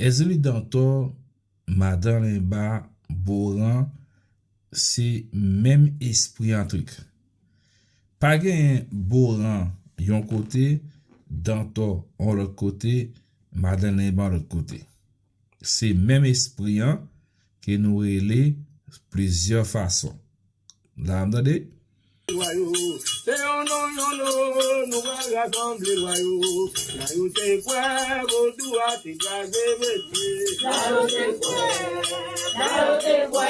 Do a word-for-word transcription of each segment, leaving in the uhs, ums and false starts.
Èzili Dantò, Madan Lenba, Boran, se menm espri an trik. Pa genyen Boran yon kote, Dantò yon lòt kote, Madan Lenba yon lòt kote. Se menm espri an ke nou rele plizyè fason. La, m tande. Lwa yo, se yon non, yon non, nou pral rasanble lwa yo. Lwa yo te kwè vodou a te kraze, mesye. Lwa yo te kwè, lwa yo te kwè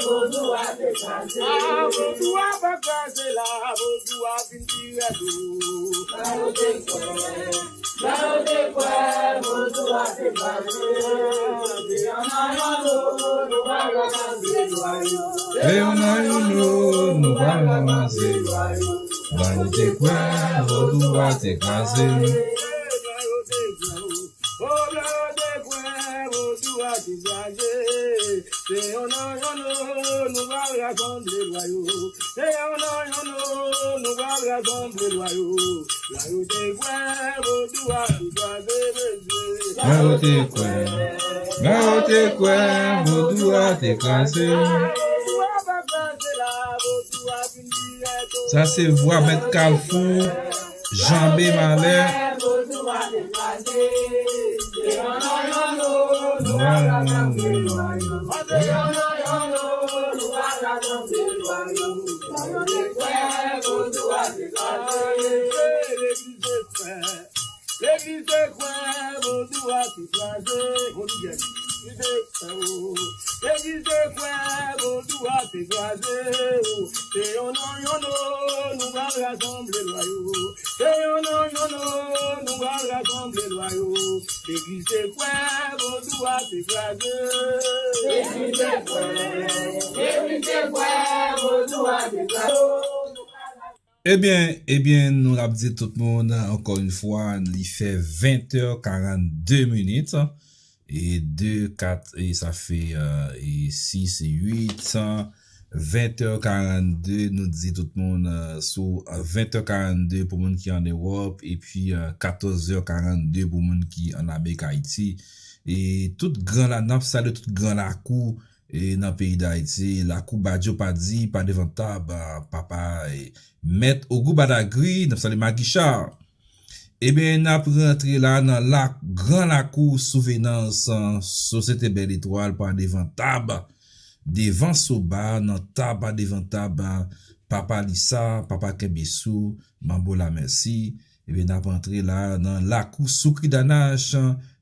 vodou a te kraze. Ah, vodou a pa kraze la, vodou a vin pi rèd o. Lwa yo te kwè, lwa yo te kwè vodou a te kraze. Se yon nan yon non, nou pral rasanble lwa yo. Se yon nan yon non, nou pral rasanble lwa yo. Lwa yo te kwè vodou a te kraze. Lwa yo te kwè, oh, lwa yo te kwè vodou a te kraze. Se yon nan yon non, nou pral rasanble lwa yo. Se yon nan yon non, nou pral rasanble lwa yo. Lwa yo te kwè vodou a te kraze, mesye. Lwa yo te kwè, lwa yo te kwè vodou a te kraze. Vodou a pa kraze la, vodou a vin pi rèd o. Sa se vwa Mèt Kalfou, Janbe Malè. Vodou a te kraze. Se yon nan yon non, nou pral rasanble lwa yo. Se yon nan yon non, nou pral rasanble lwa yo. Lwa yo te kwè vodou a te kraze. Legliz te kwè, legliz te kwè vodou a te kraze. Vodou, legliz te kwè, oh. Legliz te kwè vodou a te kraze, oh. Se yon nan yon non, nou pral rasanble lwa yo. Se yon nan yon non, nou pral rasanble lwa yo. Legliz te kwè vodou a te kraze. Legliz te kwè, legliz te kwè vodou a te kraze. Ebyen, ebyen, nou ap di tout moun, ankò yon fwa, li fè ven tè karannde minit. E de, kat, e sa fè, e sis, e uit, ven tè karannde, nou di tout moun, e, sou, e, ven tè karannde pou moun ki ann Ewòp, epi, e, katòz tè karannde pou moun ki ann Amerik Ayiti. E tout gran la, n ap salye tout gran lakou, e nan peyi Dayiti, lakou Badjo Padi, pa devan tab, a, papa, e, Mèt Ogou Badagri, n ap salye Magicha. Ebyen, n ap rantre la nan la, gran lakou Souvenans, Sosyete Bèl Etwal, pa devan tab, devan Soba, nan tab, pa devan tab, papa Lisa, papa Kenbesou, Manbo Lamèsi. Ebyen, n ap antre la nan lakou Soukridanach,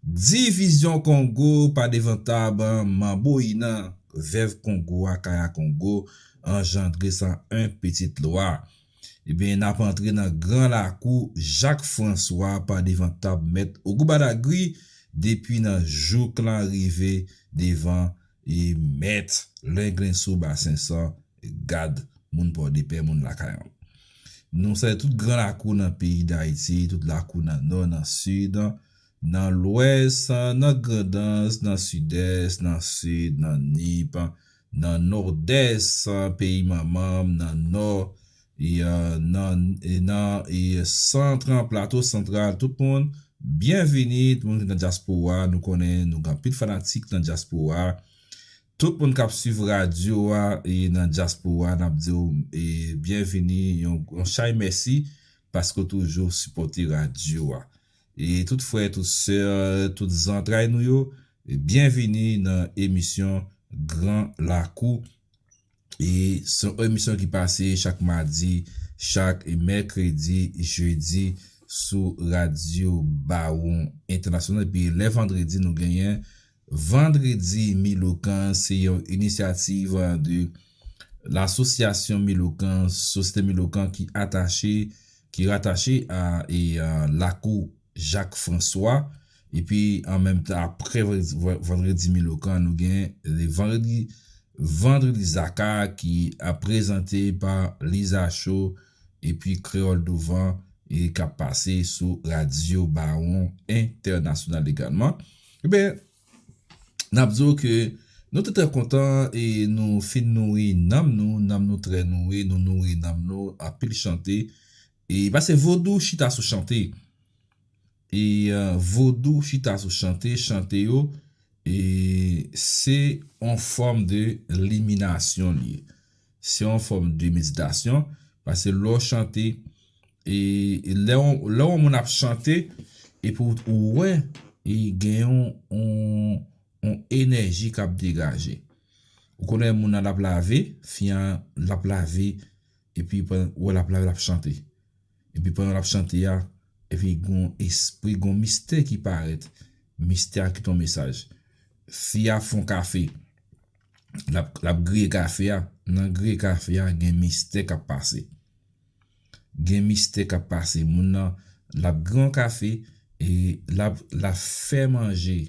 Divizyon Kongo, pa devan tab, Manbo Inan, vèv Kongo a, Kaya Kongo, anjandre san en pitit lwa. Ebyen, n ap antre nan gran lakou Jak Franswa pa devan tab Mèt Ogou Badagri, depi nan jouk lan rive devan e Mèt Lenglenso Basen San, gad moun Pòdepè, moun lakay an. Nou salye tout gran lakou nan peyi Dayiti, tout lakou nan Nò, nan Sid, nan Lwès, nan Grandans, nan Sidès, nan Sid, nan Nip, nan Nòdès, peyi manman m, nan Nò, e, e, nan, e, nan, e, Sant, Plato Santral, tout moun, byenvini, tout moun ki nan dyaspora, nou konnen nou gen anpil fanatik nan dyaspora. Tout moun k ap swiv radyo a e nan dyaspora, n ap di w, e, byenvini, yon, yon chay mèsi paske w toujou sipòte radyo a. E tout frè, tout sè, tout zantray nou yo, e byenvini nan emisyon Gran Lakou. E se yon emisyon ki pase chak madi, chak mèkredi, jedi sou Radyo Bawon Entènasyonal. Epi lè vandredi, nou genyen Vandredi Milokan, se yon inisyativ de Lasosyasyon Milokan, Sosyete Milokan ki atache, ki ratache a, e, a Lakou Jak Franswa. Epi, an menm tan, apre Vandredi, Vandredi Milokan, nou gen, e, Vandredi, Vandredi Zaka ki ap prezante pa Liza Cho epi Kreyòl Douvan e k ap pase sou Radyo Bawon Entènasyonal egalman. Ebyen, n ap di w ke nou te trè kontan e nou fin nouri nanm nou, nanm nou trè nouri, nou nouri nanm nou, anpil chante. E paske vodou chita sou chante. E, e, vodou chita sou chante, chante yo, E se yon fòm de liminasyon li ye. Se yon fòm de meditasyon, paske lè w chante, e lè yon, lè yon moun ap chante, epi w, ou wè, e gen yon, yon, yon enèji k ap degaje. Ou konnen moun nan l ap lave, fi an l ap lave, epi pandan, ou wè l ap lave, l ap chante. Epi pandan l ap chante a, epi gon espri, gon mistè ki parèt. Mistè a ki ton mesaj. Fi a fè yon kafe. L ap, l ap griye kafe a. Nan griye kafe a, gen mistè k ap pase. Gen mistè k ap pase. Moun nan, l ap griye yon kafe, e l ap, l ap fè manje.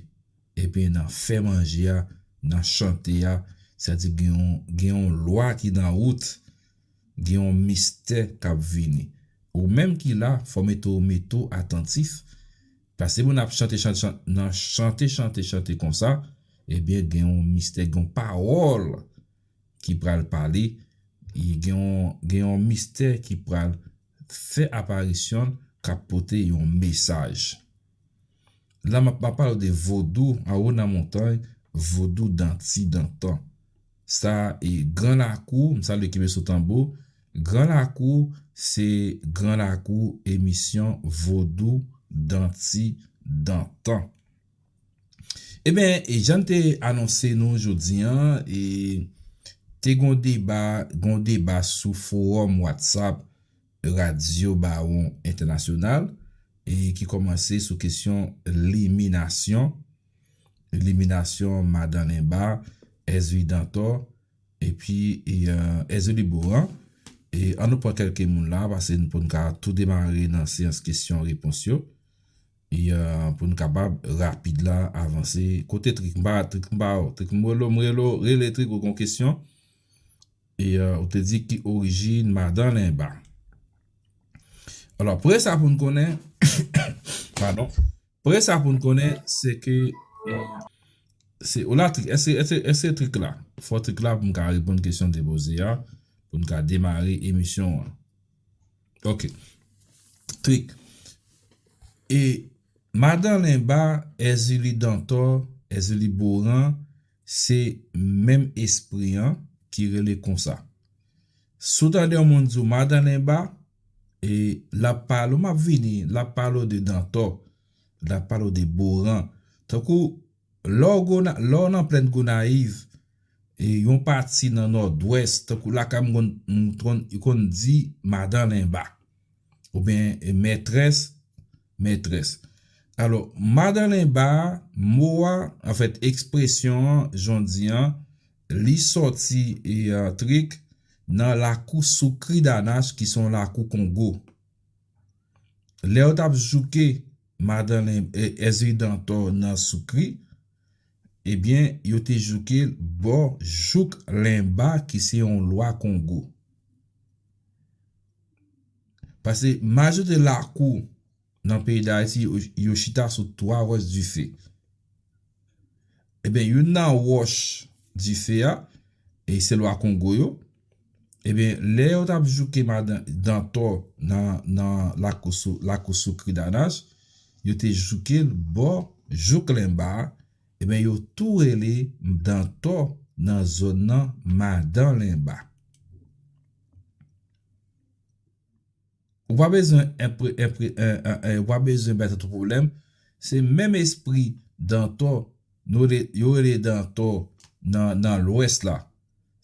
Epi nan fè manje a, nan chante a, sa di gen yon, gen yon lwa ki nan wout, gen yon mistè k ap vini. Ou menm ki la, fò mete w, mete w atantif. Paske moun ap chante, chante, chante, nan chante, chante, chante konsa, ebyen, gen yon mistè, gen yon pawòl ki pral pale, e gen yon, gen yon mistè ki pral fè aparisyon l, k ap pote yon mesaj. La, m ap, m ap pale w de vodou anwo nan montay, vodou danti dantan. Sa e Gran Lakou, m salye kenbe sou tanbou. Gran Lakou, se Gran Lakou emisyon vodou danti dantan. Ebyen, e jan m te anonse nou jodi a, e te gon deba, gon deba sou fowòm WhatsApp Radyo Bawon Entènasyonal, e ki kòmanse sou kesyon liminasyon, liminasyon Madan Lenba, Èzili Dantò, epi, e, Èzili Boran. E ann nou pran kèlke moun la, paske n, pou n ka tou demare nan seyans kesyon repons yo. E, e, pou n kapab rapid la avanse. Kote Trik? M pa, Trik, m pa wè w. Trik, m rele w, m rele w, rele Trik, ou gon kesyon. E, e, ou te di ki orijin Madan Lenba. Alò, premye sa pou n konnen, padon, premye sa pou n konnen, se ke, e, se, ou la Trik, èske, èske, èske Trik la? Fò Trik la pou m ka reponn kesyon te poze a, pou n ka demare emisyon an. Ok. Trik. E Madan Lenba, Èzili Dantò, Èzili Boran, se menm espri an ki rele konsa. Si w tande yon moun di w Madan Lenba, e l ap pale w, m ap vini, l ap pale w de Dantò, l ap pale w de Boran. Tankou, lè w Gona-, lè w nan plèn Gonayiv, e yon pati nan Nòdwès, tankou lakay m konn, m konn, yo konn di Madan Lenba. Oubyen, e, mètrès, mètrès. Alò, Madan Lenba, mo a, anfèt, ekspresyon an, jan w di an, li sòti, e, a, Trik, nan lakou Soukri Danach, ki se yon lakou Kongo. Lè yo t ap jouke Madan Len-, e, Èzili Dantò nan Soukri, ebyen, yo te jouke l bò jouk Lenba, ki se yon lwa Kongo. Paske majorite lakou nan peyi Dayiti, yo, yo chita sou twa wòch dife. Ebyen, youn nan wòch dife a, e se lwa Kongo yo. Ebyen, lè yo t ap jouke madan Dantò nan, nan lakou Sou-, lakou Soukri Danach, yo te jouke l bò jouk Lenba a. Ebyen, yo tou rele Dantò nan zòn nan Madan Lenba. Ou pa bezwen enpre-, enpre-, en, en, en, ou pa bezwen bay tèt ou pwoblèm. Se menm espri Dantò, nou rele, yo rele Dantò nan, nan Lwès la.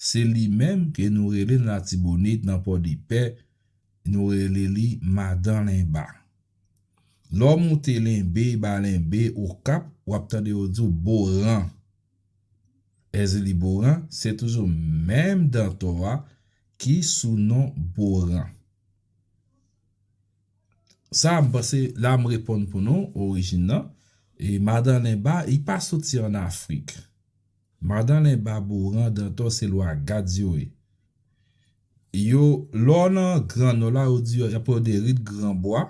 Se li menm ke nou rele nan Latibonit, nan Pòdepè, nou rele li Madan Lenba. Lè w moute Lenbe, ba Lenbe, Okap, w ap tande yo di w Boran. Èzili Boran, se toujou menm Dantò a ki sou non Boran. Sa, m panse, la m reponn pou nou, orijin nan. E Madan Lenba, li pa soti ann Afrik. Madan Lenba, Boran, Dantò, se lwa Gad yo ye. Yo, lè w nan Gran Nò la, yo di, y ap pale de rit Granbwa.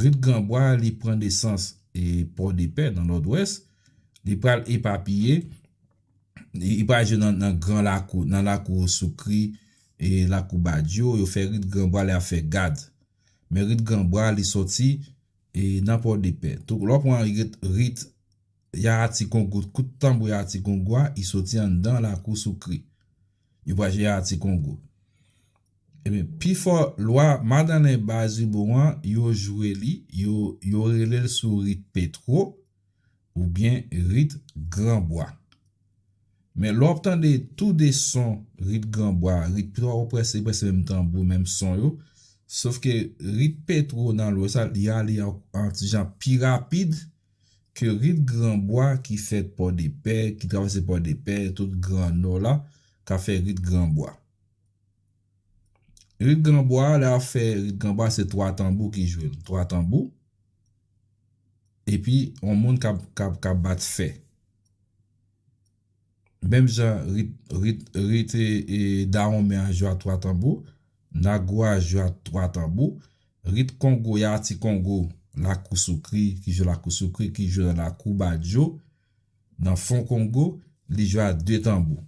Rit Granbwa, li pran nesans e Pòdepè, nan Nòdwès. Li pral epapiye. Li, li pral jwe nan, nan gran lakou, nan lakou Soukri, e lakou Badyo. Yo fè rit Granbwa, li ap fè Gad. Men rit Granbwa, li sòti, e nan Pòdepè. Tou, lè w pran rit, rit Yaya Ti Kongo, kout tanbou Yaya Ti Kongo a, li soti anndan Lakou Soukri. Yo pral jwe Yaya Ti Kongo. Ebyen, pifò lwa madan Lenba Zibo an, yo jwe li, yo, yo rele l sou rit Petwo oubyen rit Granbwa. Men lè w ap tande tou de son rit Granbwa, rit Petwo, prèske, prèske menm tanbou, menm son yo. Sof ke rit Petwo nan lwès la, li ale an, an ti jan pi rapid ke rit Granbwa ki fèt Pòdepè, ki travèse Pòdepè, tout Gran Nò la, k ap fè rit Granbwa. Rit Granbwa, lè y ap fè rit Granbwa, se twa tanbou ki jwe l. Twa tanbou. Epi, yon moun k ap, k ap, k ap bat fè. Menm jan rit, rit, rit e, e Dawonmen an jwe a twa tanbou, Nago a jwe a twa tanbou, rit Kongo, Yaya Ti Kongo, Lakou Soukri, ki jwe Lakou Soukri, ki jwe nan Lakou Badjo, nan Fon Kongo, li jwe a de tanbou.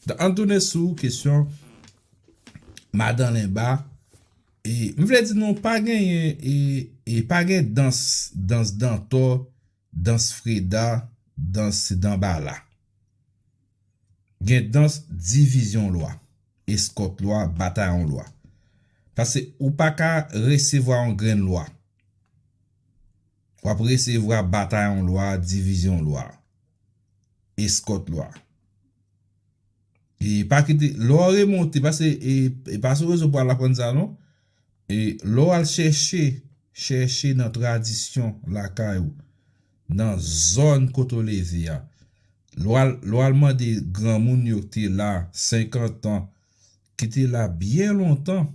Donk, ann tounen sou kesyon madan Lenba, e, m vle di nou pa genyen, e, e pa gen dans, dans dantò, dans freda, dans danbala. Gen dans divizyon lwa, eskòt lwa, batayon lwa. Paske ou pa ka resevwa yon grenn lwa. W ap resevwa batayon lwa, divizyon lwa, eskòt lwa. E pa kite, lè w remonte, paske e, e pa sou rezo pou w al aprann sa non. E lè w al chèche, chèche nan tradisyon lakay ou, nan zòn kote w leve a, lè w al, lè w al mande granmoun yo ki te la senkant an, ki te la byen lontan,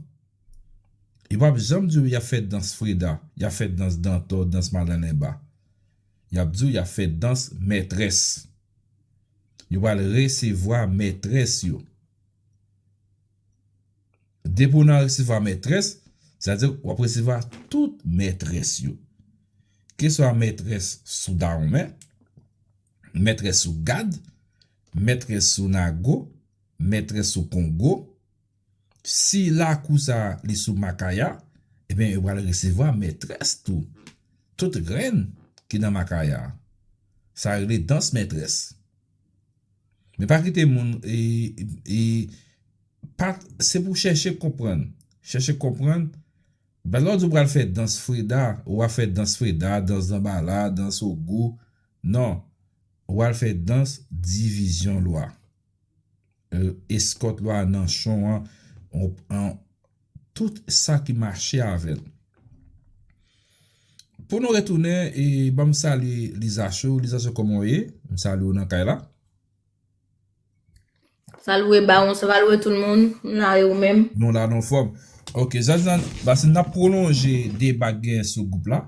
yo p ap janm di w y ap fè dans freda, y ap fè dans dantò, dans madan Lenba. Y ap di w y ap fè dans mètrès. Yo pral resevwa mètrès yo. Depi w nan resevwa mètrès, sa vle di w ap resevwa tout mètrès yo. Keswa mètrès sou Dawonmen, mètrès sou Gad, mètrès sou Nago, mètrès sou Kongo. Si lakou sa a li sou Makaya, ebyen, yo pral resevwa mètrès tou. Tout rèn ki nan Makaya a. Sa rele dans mètrès. Men pa kite moun, e, e, pa, se pou chèche konprann. Chèche konprann. Lè w di w pral fè dans freda, ou a fè dans freda, dans danbala, dans ogou. Non. Ou pral fè dans divizyon lwa. E, eskòt lwa, nanchon an, on, an, tout sa ki mache avè l. Pou nou retounen, e, ban m salye Lizacho. Lizacho, kòman w ye? M salye w nan kay la. Salwe Bawon, salwe tout moun. M la, e ou menm? Nou la, nou anfòm. Ok, Zazan, paske n ap pwolonje deba k genyen sou gwoup la.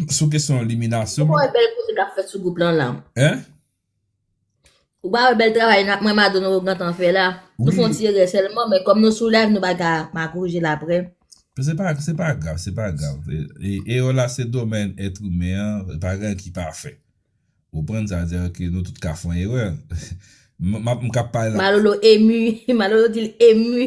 Sou kesyon eliminasyon. Ou pa wè bèl koze k ap fèt sou gwoup lan la? Hein? Ou pa wè bèl travay n ap, mwen, madan nou gentan fè la? Nou fè yon ti erè sèlman, men kòm nou sou live, nou pa ka magouje l aprè. Se pa, se pa grav, se pa grav. E, e, erè la, se domèn èt imen an, pa gen anyen ki pafè. Ou konprann, sa vle di ke nou tout ka fè yon erè. M, m, m ka pale la. Malolo emu, Malolo di l emu.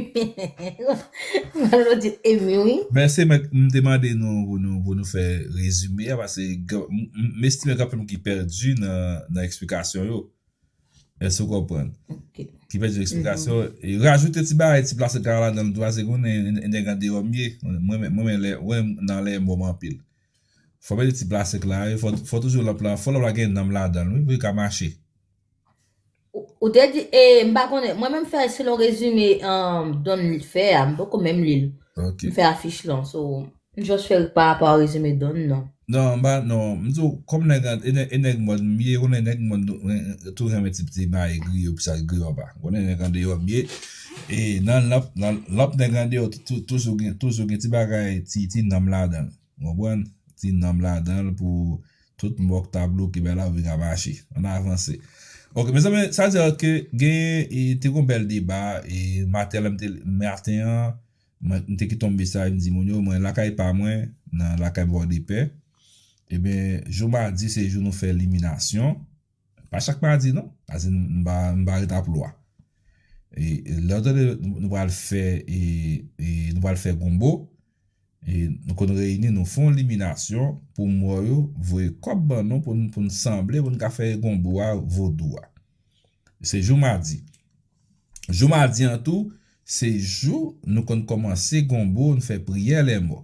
Malolo di l emu, wi. Men se mwen, m te mande nou pou nou, pou nou fè rezime a, paske gen, m, m, m estime gen anpil moun ki pèdi nan, nan eksplikasyon yo. Èske w konprann? Ok. Ki pèdi nan eksplikasyon. E rajoute ti bagay, ti plastik la ladan l tou, paske konnen, e, e, nèg andeyò m ye. Mwen, mwen, mwen, mwen, lè, mwen, nan lè mò m anpil. Fò mete ti plastik la, wi, fò, fò toujou lanp la, fò lanp la gen nanm ladan l, wi, pou li ka mache. Ou, ou te di, e, m pa konnen, mwen menm fè selon rezime, um, Don fè a, m poko menm li l. Ok. M fè afich lan, so, m just fè pa rapò a rezime Don nan. Non, m pa, non, m di w, kòm nèg an, e nèg, e nèg mòd m ye, konnen nèg mòd nou, e, e, tou renmen ti, ti bagay griyo, pou sa griyo anba. Konnen nèg andeyò m ye, e nan lanp, nan lanp nèg andeyò, tou-, tou-, toujou gen, toujou gen ti bagay, ti, ti nanm ladan l. Ou konprann? Ti nanm ladan l pou tout mò k ta bloke bay la pou vin ka mache. Ann avanse. Ok, mezanmi, sa di ke gen, e, te gon bèl deba, e, maten an, m te, maten an, mwen, m te kite yon mesaj, m di moun yo, mwen lakay pa mwen, nan lakay Pòdepè. Ebyen, jou madi, se jou nou fè eliminasyon. Pa chak madi, non. Paske m, m pa, m pa ret ap lwa. E, e, lè w tande nou, nou pral fè, e, e, nou pral fè gonbo, E nou konn reyini, nou fè yon liminasyon pou mò yo, voye kòb ban nou pou n, pou n sanble, pou n ka fè gonbo a vodou a. Se jou madi. Jou madi an tou, se jou nou konn kòmanse gonbo, nou fè priyè lèmò.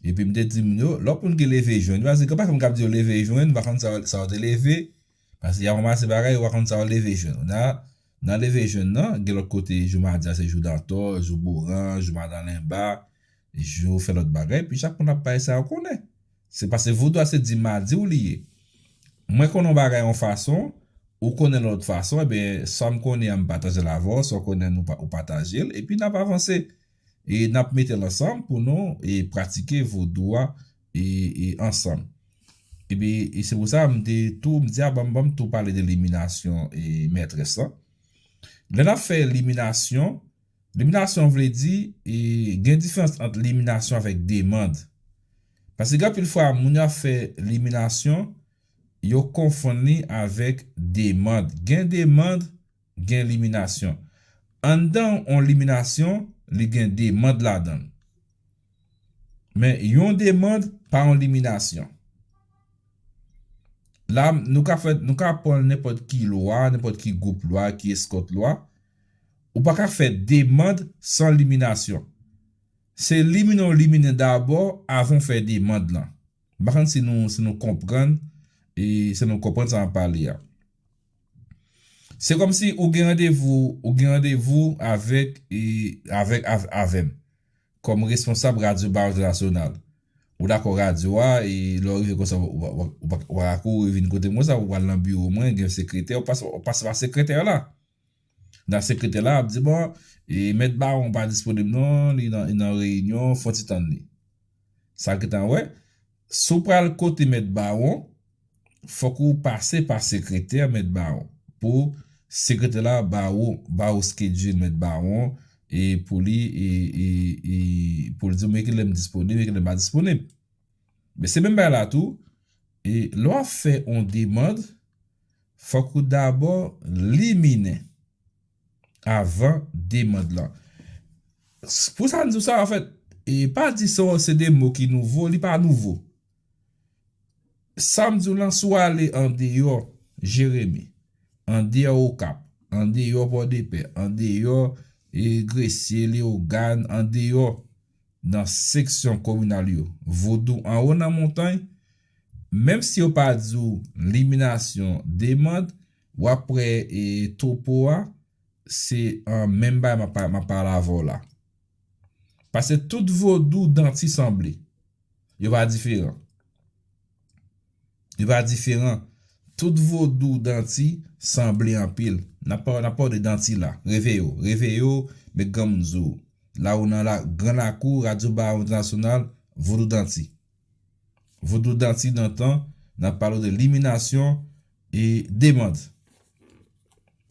Epi m te di moun yo, lè w konn gen leve jwenn, paske gen pakèt moun k ap di yo leve jwenn, ou pa konn sa, sa w te leve, paske y ap ranmase bagay, ou pa konn sa w leve jwenn. Nan, nan leve jwenn nan, gen lòt kote, jou madi a, se jou dantò, jou boran, jou madan lenba, jou fè lòt bagay, epi chak moun ap bay sa yo konnen. Se paske vodou a se di madi w li ye. Mwen konnen yon bagay yon fason, ou konnen lòt fason, ebyen, sa m konnen an, m pataje l avè w, sa w konnen, nou pa, ou pataje l, epi n ap avanse. E n ap mete l ansanm pou nou e pratike vodou a e, e ansanm. Epi, e se pou sa m te tou, m di, a, ban m, ban m tou pale de liminasyon e mètrès lan. Lè n ap fè liminasyon, liminasyon vle di, e, gen diferans ant liminasyon avèk demande. Paske gen anpil fwa, moun yo ap fè liminasyon, yo konfonn li avèk demande. Gen demande, gen liminasyon. Anndan yon liminasyon, li gen demande ladan l. Men yon demande pa yon liminasyon. La, nou ka fè, nou ka pran nenpòt ki lwa, nenpòt ki gwoup lwa, ki eskòt lwa. Ou pa ka fè demande san liminasyon. Se liminen w liminen dabò avan w fè demande lan. M pa konn si nou, si nou konprann, e si nou konprann sa m ap pale a. Se kòmsi ou gen randevou, ou gen randevou avèk, e, avèk, av-, avè m kòm responsab Radyo Bawo Entènasyonal. Ou dakò radyo a, e lè w rive konsa, ou, ou, ou, ou, ou pa ka kouri vin kote mwen sa, ou pral nan biwo mwen, gen sekretè, ou pase, ou pase pa sekretè la. Nan sekretè la ap di, bon, e, mèt Bawon pa disponib non, li nan, li nan reyinyon, fon ti tann li. Sa gentan wè, si w pral kote mèt Bawon, fòk ou pase pa sekretè mèt Bawon. Pou sekretè la ba ou, ba ou schedule mèt Bawon, e pou li, e, e, e pou li di w, men ki lè m disponib, men ki lè m pa disponib. Men se menm bagay la tou, e lè w ap fè yon demande, fòk ou dabò liminen avan demande lan. Pou sa m di w sa, anfèt, e pa di sa se de mo ki nouvo, li pa nouvo. Sa m di w lan, si w ale andeyò Jeremi, andeyò Okap, andeyò Pòdepè, andeyò, e, Gresye, Leyogàn, andeyò nan seksyon kominal yo, Vodou anwo nan montay, menm si yo pa di w liminasyon, demande, w ap wè, e, topo a, se, e, menm bagay m ap, m ap pale avè w la. Paske tout Vodou Danti sanble. Yo pa diferan. Li pa diferan. Tout Vodou Danti sanble anpil. N ap pa-, n ap pale de Danti la. Reveyo. Reveyo, met granmoun zo. La ou nan la, Gran Lakou, Radyo Bawon Entènasyonal, Vodou Danti. Vodou Danti nan tan, n ap pale de liminasyon e demande.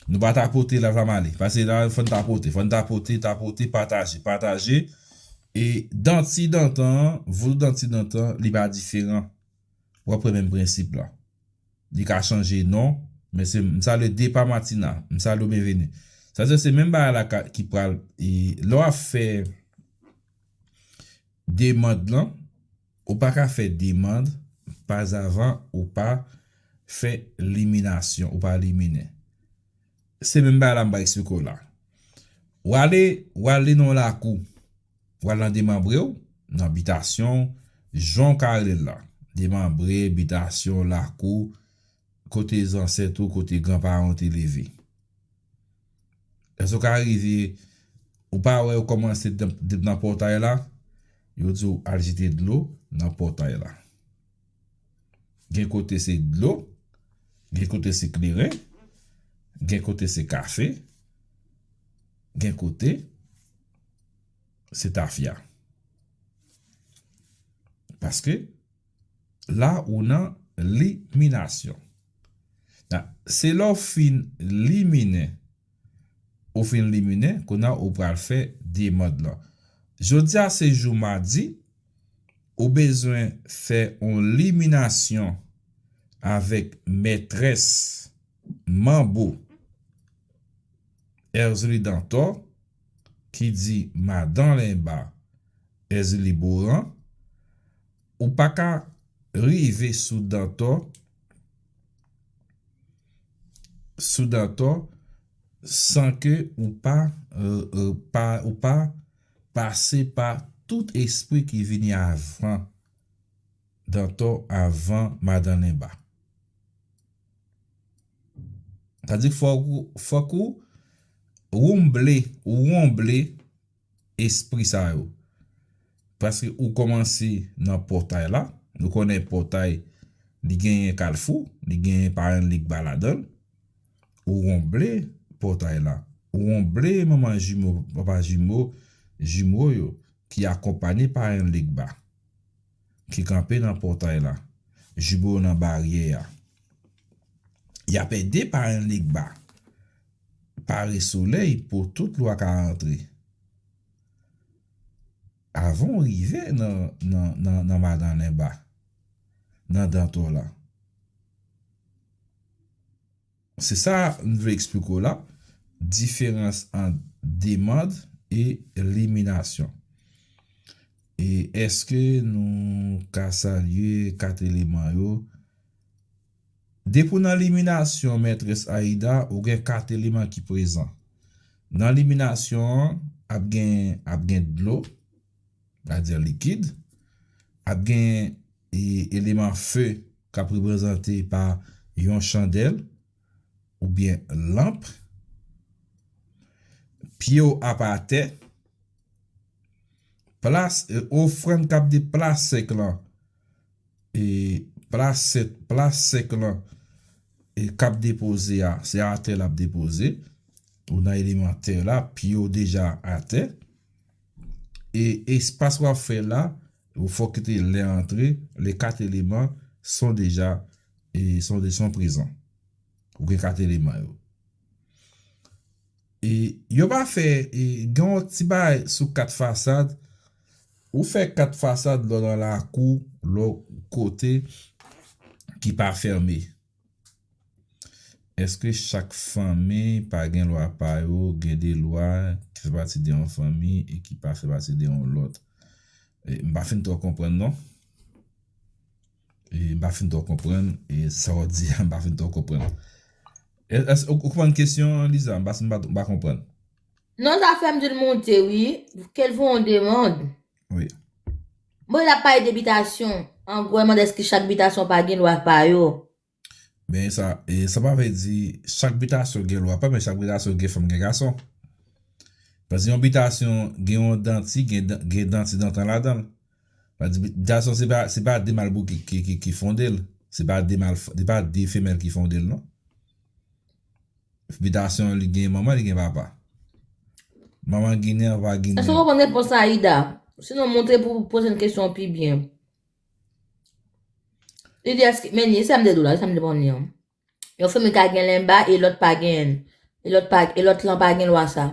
Nou pa tapote la, fè m ale. Pase la, fò n tapote, fò n tapote, tapote, pataje, pataje. E Danti dantan an, Vodou Danti dantan, li pa diferan. W ap wè menm prensip la. Li ka chanje non, men se, m salye Depa Matina, m salye w, byenveni. Sa vle di se menm bagay la ka, ki pral, e, lè w ap fè demande lan, ou pa ka fè demande pazavan ou pa fè liminasyon, ou pa liminen. Se menm bagay la m pral eksplike w la. W ale, w ale nan yon lakou, w al nan demanbre w, nan bitasyon w, jan w ka rele l la. Demanbre, bitasyon, lakou, kote zansèt ou, kote granparan w te leve. Èske w ka rive, ou pa wè yo kòmanse depi nan pòtay la? Yo di w al jete dlo nan pòtay la. Gen kote se dlo, gen kote se kleren, gen kote se kafe, gen kote se tafya. Paske la ou nan liminasyon. Se lè w fin liminen, ou fin liminen, kounye a ou pral fè demande lan. Jodi a se jou madi, ou bezwen fè yon liminasyon avèk mètrès Manbo, Erzulie Dantor, ki di madan Lenba, Èzili Boran, ou pa ka rive sou Dantò, sou Dantò san ke ou pa, euh, euh, pa, ou pa pase pa tout espri ki vini avan Dantò, avan Madan Lenba. Sa di fòk ou, fòk ou wonble, ou wonble espri sa yo. Paske ou kòmanse nan pòtay la. Nou konnen pòtay, li genyen kalfou, li genyen Parenn Legba ladan l. Ou wonble pòtay la. Ou wonble manman jimo, papa jimo, jimo yo ki akonpanye Parenn Legba, ki kanpe nan pòtay la, jimo yo nan baryè a. Y ap ede Parenn Legba pare solèy pou tout lwa ka rantre. Avan w rive nan, nan, nan, nan Madan Lenba, nan Dantò la. Se sa m vle eksplike w la, diferans ant demann e liminasyon. E èske nou ka salye kat eleman yo? Depi w nan liminasyon, Mètrès Aida, ou gen kat eleman ki prezan. Nan liminasyon an, ap gen, ap gen dlo, sètadi likid, ap gen e, eleman fe k ap reprezante pa yon chandèl oubyen lanp, pye w ap atè, plas, e, ofrann k ap de plas sèk lan, e, plas sèk, plas sèk lan, e, k ap depoze a, se atè l ap depoze, ou nan eleman tè la, pye w deja atè, e espas w ap fè la, ou fòk kite lè antre, les quatre éléments sont déjà, e, sont, sont présents. Ou gen kat eleman yo. E yo pa fè, e, gen yon ti bagay sou kat fasad. Ou fè kat fasad lò nan lakou, lò kote ki pa fèmen. Èske chak fanmi pa gen lwa pa yo, gen de lwa ki fè pati de yon fanmi e ki pa fè pati de yon lòt? E, m pa fin twò konprann, non. E, m pa fin twò konprann, e, sa w di a, m pa fin twò konprann. E, èske ou, ou konprann kesyon an, Liza? M pa, m pa, m pa konprann. Non, zafè m di l monte, wi. Kèl fè yon demann. Wi. Bon, l ap pale de bitasyon. An gwo, l mande èske chak bitasyon pa gen lwa pa yo. Men sa, e, sa pa vle di chak bitasyon gen lwa pa, men chak bitasyon gen fanm, gen gason. Paske yon bitasyon gen yon danti, gen dan-, gen danti dantan ladan l. Sa di, bitasyon se pa, se pa de mal bouke ki, ki, ki fonde l. Se pa de mal, se pa de femèl ki fonde l, non. Bitasyon li gen manman, li gen papa. Manman ginen, papa ginen. Èske w konprann repons la, Ida? Sinon, montre pou pwochèn kesyon pi byen. Li di, èske, men li, sa m te di w la, sa m te ban li an. Yon fanmi ka gen lenba e lòt pa gen, e lòt pa, e lòt lan pa gen lwa sa.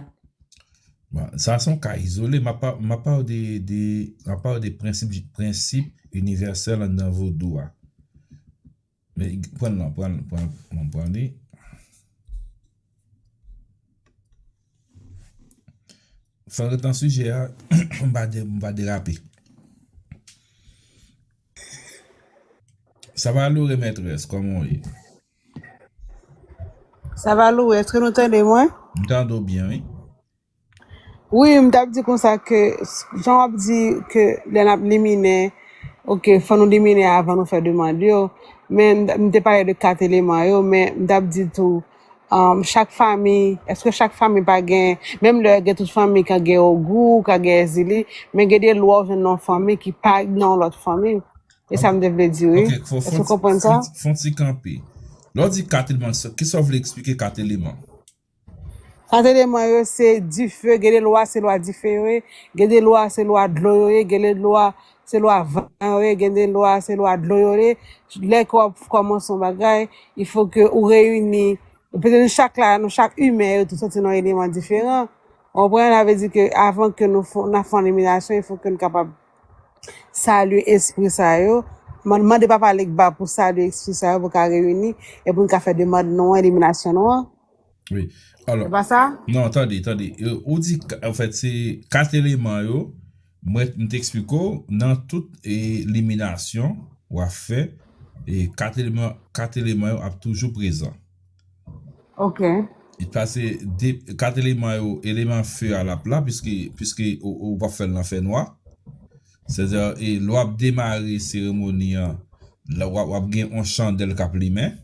Bon, sa se yon ka izole, m ap pa, m ap pale de, de, m ap pale de prensip, prensip inivèsèl anndan vodou a. Men, pran l lan, pran, pran, pran, pran li. Fò n ret nan sijè a, m pa de-, m pa derape. Savalore Mètrès, kòman w ye? Savalore, èske nou tande mwen? M tande w byen, wi. Wi, m t ap di konsa ke, s-, jan w ap di ke lè n ap liminen, oke, fò nou liminen avan nou fè demann yo. Men m, m te pale de kat eleman yo, men m t ap di tou, um, chak fanmi, èske chak fanmi pa gen, menm lè gen tout fanmi ka gen ogou, ka gen èzili, men gen de lwa w jwenn nan yon fanmi ki pa nan yon lòt fanmi. E sa m te vle di, wi. Oke, fò, èske w konprann sa? Fò, fò n ti kanpe. Lè w di kat eleman, sa, kisa w vle eksplike kat eleman? Kat eleman yo se dife, gen de lwa se lwa dife yo ye, gen de lwa se lwa dlo yo ye, gen de lwa se lwa van yo ye, gen de lwa se lwa dlo yo ye. Lè ke w ap kòmanse yon bagay, il faut que ou reyini, petèt nou chak la, nou chak imen yo tou soti nan yon eleman diferan. Ou konprann? Sa vle di ke avan ke nou fè, n ap fè yon eliminasyon, il faut que nou kapab salye espri sa yo. Man-, mande Papa Legba pou salye espri sa yo pou ka reyini e pou n ka fè demann nou an, eliminasyon nou an. Wi. Alò, se pa sa? Non, tande, tande. E, ou di, ka-, anfèt, se kat eleman yo, mwen, m te eksplike w, nan tout eliminasyon w ap fè, e kat eleman, kat eleman yo ap toujou prezan. Ok. E pase de, kat eleman yo, eleman fe a l ap la, piske, piske ou, ou p ap fè l nan fènwa. Sètadi, e lè w ap demare seremoni an, la w ap, w ap gen yon chandèl k ap limen,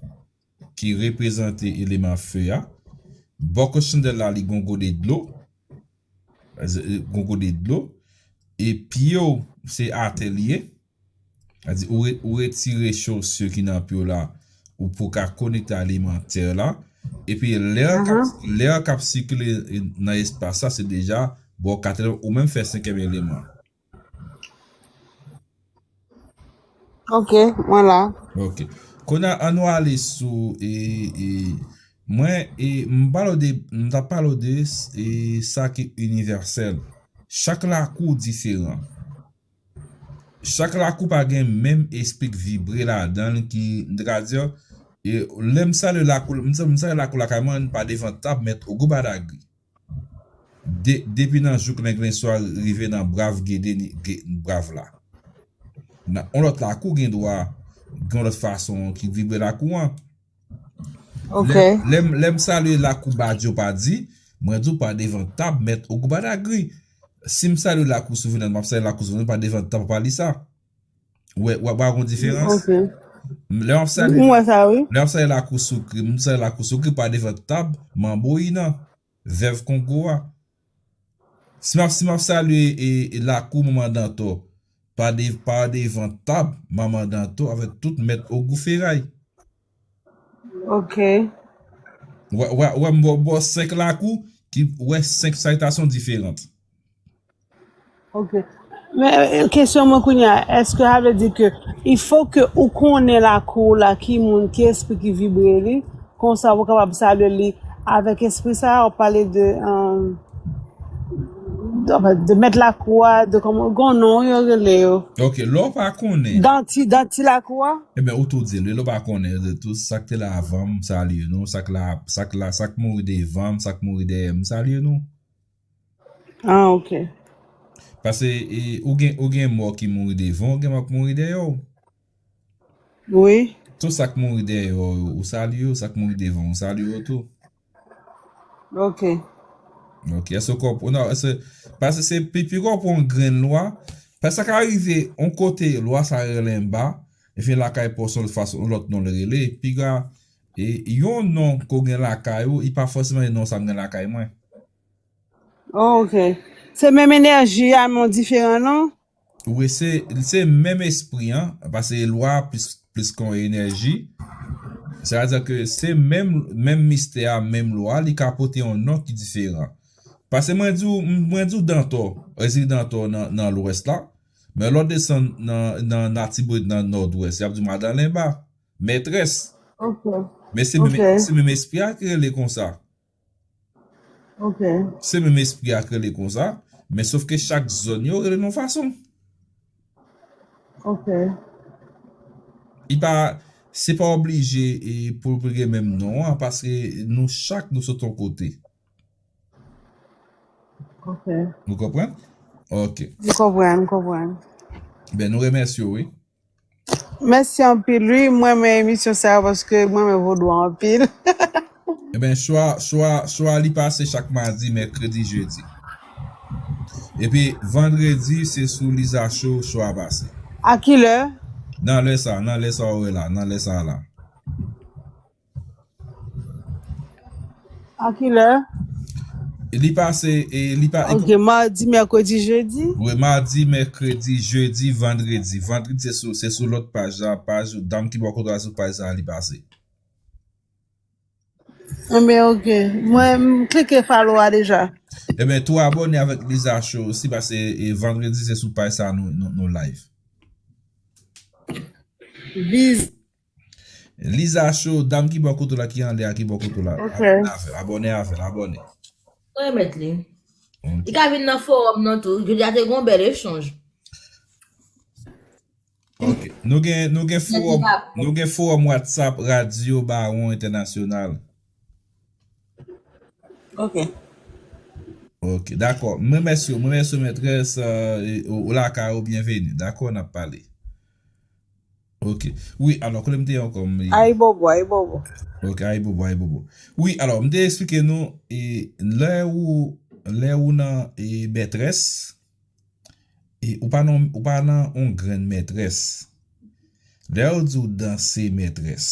ki reprezante eleman fe a. Bò kot chandèl la, li gon gode dlo. Gon gode dlo. E pye w, se atè li ye. Sètadi, ou, re- ou retire chosir ki nan pye w la, ou pou ka konekte a eleman tè la. Epi, lè l k ap, lè l k ap sikile nan espas la, se deja bò kat eleman, ou menm fè senkyèm eleman. Ok, mwen la. Ok. Kounye a, ann nou ale sou, e, e, mwen, e, m pale w de, m t ap pale w de, e, sa ki inivèsèl. Chak lakou diferan. Chak lakou pa gen menm espri k vibre ladan l ki, m te ka di, e, lè m salye lakou, m sa- m salye lakou lakay mwen, pa devan tab, mèt Ogou Badagri. De, depi nan jouk lenglen swa rive nan brav gede ni- ge- brav la. Nan yon lòt lakou gen dwa gen yon lòt fason ki vibre lakou an. Ok. Lè, lè, m- lè m salye lakou Badyo pa di, mwen di w pa devan tab, mèt Ogou Badagri. Si m salye lakou Souvenans, m ap salye lakou Souvenans, pa devan tab, pa li sa. Ou wè, w ap wè yon diferans? Ok. Lè m ap salye, Mwen sa, wi. Lè m ap salye lakou Soukri, m salye lakou Soukri, pa devan tab, manbo Inan, vèv Kongo a. Si m ap, si m ap salye e, e lakou Manman Dantò, pa, de, pa devan tab, Manman Dantò avèk tout mèt Ogou Feray. Ok. Wè, wè, wè, m ba w senk lakou, ki, wè, senk salitasyon diferan. Ok. Men, e, kesyon mwen kounye a, èske sa vle di ke il faut que ou konnen lakou w la, ki moun, ki espri ki vibre li, konsa ou kapab salye li avèk espri sa a, ou pale de, um, de, de mèt lakou a, de kòman, gon non yo rele yo. Ok, lè w pa konnen. Danti, danti lakou a? Ebyen, ou tou di l, lè w pa konnen, de tout sa k te la avan m, m salye nou, sa k la, sa k la, sa k mouri devan m, sa k mouri dèyè m, m salye nou. Ah, ok. Paske e, ou gen, ou gen mò ki mouri devan, ou gen mò ki mouri dèyè w. Wi. Tout sa k mouri dèyè w, ou salye yo, sa k mouri devan, ou salye yo tou. Ok. Ok, èske w konprann? Non, èske, paske se pi, pi konprann yon grenn lwa. Paske sa ka rive, yon kote, lwa sa rele anba, epi lakay pa w se yon lòt fason, yon lòt non l rele. Piga, e, yon non ke w gen lakay ou, li pa fòseman yon non sa m gen lakay mwen. Oh, ok. Se menm enèji a, men yon diferan non? Wi, se, se menm espri an, paske lwa plis, plis ke yon enèji. Sa vle di ke se menm, menm mistè a, menm lwa, li ka pote yon non ki diferan. Paske mwen di w, mwen di w Dantò, Ezili Dantò nan, nan lwès la, men lè w desann nan, nan Latibonit nan nòdwès, y ap di w Madan Lenba, mètrès. Ok. Men se menm, Ok. se menm espri a ki rele konsa. Ok. Se menm espri a k rele konsa, men sof ke chak zòn yo rele yon fason. Ok. Li pa, se pa oblije e, pou, pou gen menm non an, paske nou chak nou sot yon kote. Ok. Nou konprann? Ok. M konprann, m konprann. Ben, nou remèsye w, wi. Mèsi anpil, wi. Mwen renmen emisyon sa a paske mwen renmen vodou anpil. Ebyen, chwa, chwa, chwa li pase chak madi, mèkredi, jedi. Epi, vandredi, se sou Liza Show, chwa pase. A ki lè? Nan lè sa, nan lè sa ou wè la, nan lè sa la. A ki lè? Li pase, e, li pa, Ok, madi, mèkredi, jedi? Wi, madi, mèkredi, jedi, vandredi. Vandredi, se sou, se sou lòt paj la, paj Dam ki bò kote w la, sou paj sa li pase. Enben, ok. Mwen, m klike follow a deja. Ebyen, tou abòne avèk Liza Show osi, paske e, vandredi, se sou paj sa nou, nou, nou live. Viz. Liza Show, dam ki bò kote w la, ki anlè a, ki bò kote w la. Ok. Abòne avè l, abòne avè l, abòne. Mwen remèt li. Ok. Li ka vin nan fowòm nan tou. Jodi a te gen yon bèl echanj. Ok. Nou gen, nou gen fowòm, nou gen fowòm WhatsApp Radyo Bawon Entènasyonal. Ok. Ok, dakò. Mwen remèsye w, mwen remèsye w, mètrès, euh, e, ou, ou lakay ou, byenveni. Dakò, n ap pale. Ok. Wi, alò, kote m te ye ankò, m bliye. Ayibobo, ayibobo. Ok, ayibobo, ayibobo. Wi, alò, m te eksplike nou, e, lè ou, lè ou nan, e, mètrès, e, ou pa nan, ou pa nan yon grenn mètrès. Lè yo di w danse mètrès,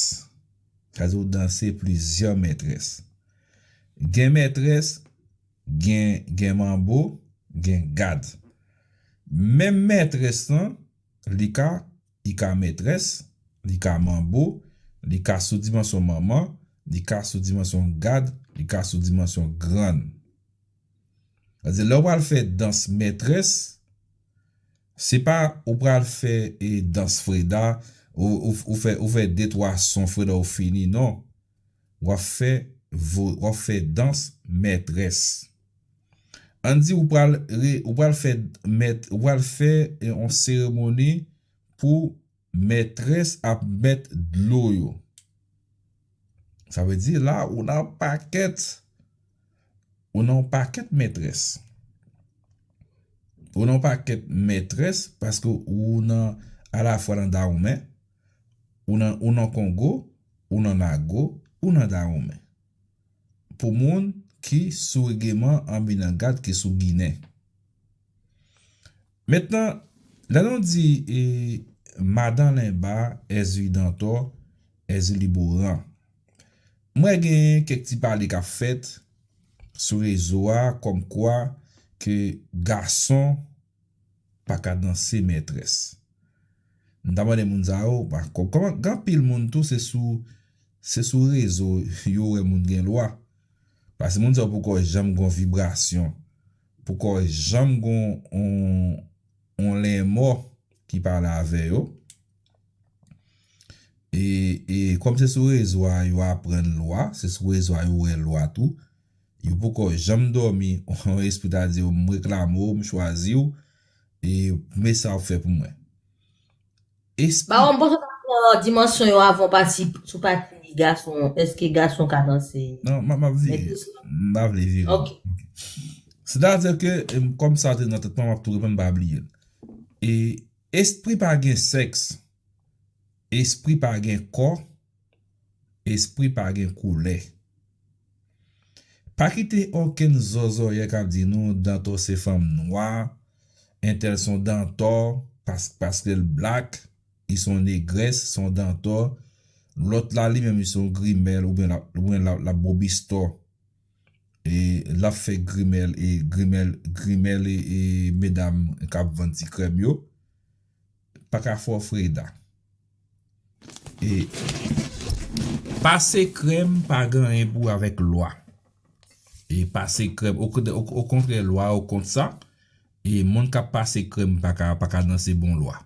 sa di w danse plizyè mètrès. Gen mètrès, gen, gen manbo, gen gad. Menm mètrès lan, li ka, li ka mètrès, li ka manbo, li ka sou dimansyon manman, li ka sou dimansyon gad, li ka sou dimansyon grann. Sa di, lè w pral fè dans mètrès, se pa ou pral fè, e, dans Freda, ou, ou, ou fè, ou fè de twa son Freda ou fini, non. W ap fè, vo- w ap fè dans mètrès. Ann di ou pral, re- ou pral fè mèt, ou pral fè, e, yon seremoni pou mètrès ap mèt dlo yo. Sa vle di la, ou nan pakèt, ou nan pakèt mètrès. Ou nan pakèt mètrès paske ou nan alafwa nan Dawonmen, ou nan, ou nan Kongo, ou nan Nago, ou nan Dawonmen. Pou moun ki sou regeman an Minangad ki sou Ginen. Mentnan, lè nou di, e, Madan Lenba, Èzili Dantò, Èzili Boran. M wè gen kèk ti pale k ap fèt sou rezo a, kòmkwa ke gason pa ka danse mètrès. M ta mande moun sa yo, pa, kò- kòman, gen anpil moun tou, se sou, se sou rezo yo wè moun gen lwa. Paske moun sa yo poko janm gon vibrasyon, poko janm gon on, on lenmò ki pale avè yo. E, e kòm se sou rezo a yo aprann lwa, se sou rezo a yo wè lwa tou. Yo poko janm dòmi, yon espri ta di yo, "M reklame w, m chwazi w, e men sa w fè pou mwen." Espri Ba, m panse w ta pran dimansyon yo avan pati, sou pati gason, èske gason ka danse Non, m ap, m ap vire. mètrès la? M pa vle vire. Ok. Sètadi ke, em, kòm sa te nan tèt mwen, m ap tou reponn, m pa bliye l. E espri pa gen sèks, espri pa gen kò, espri pa gen koulè. Pa kite okenn zòzòyè k ap di nou Dantò se fanm nwa, entèl se yon Dantò, pas, paske l black, li se yon negrès, se yon Dantò. Lòt la, li menm, li se yon grimèl, oubyen l ap, oubyen l ap, l ap bobistò. E l ap fè grimèl, e grimèl, grimèl, e, e medam k ap vann ti krèm yo. Pa ka fè w Freda. E pase krèm pa gen anyen pou avèk lwa. E pase krèm, o, o, okontrè, lwa yo kont sa. E moun k ap pase krèm pa ka, pa ka danse bon lwa.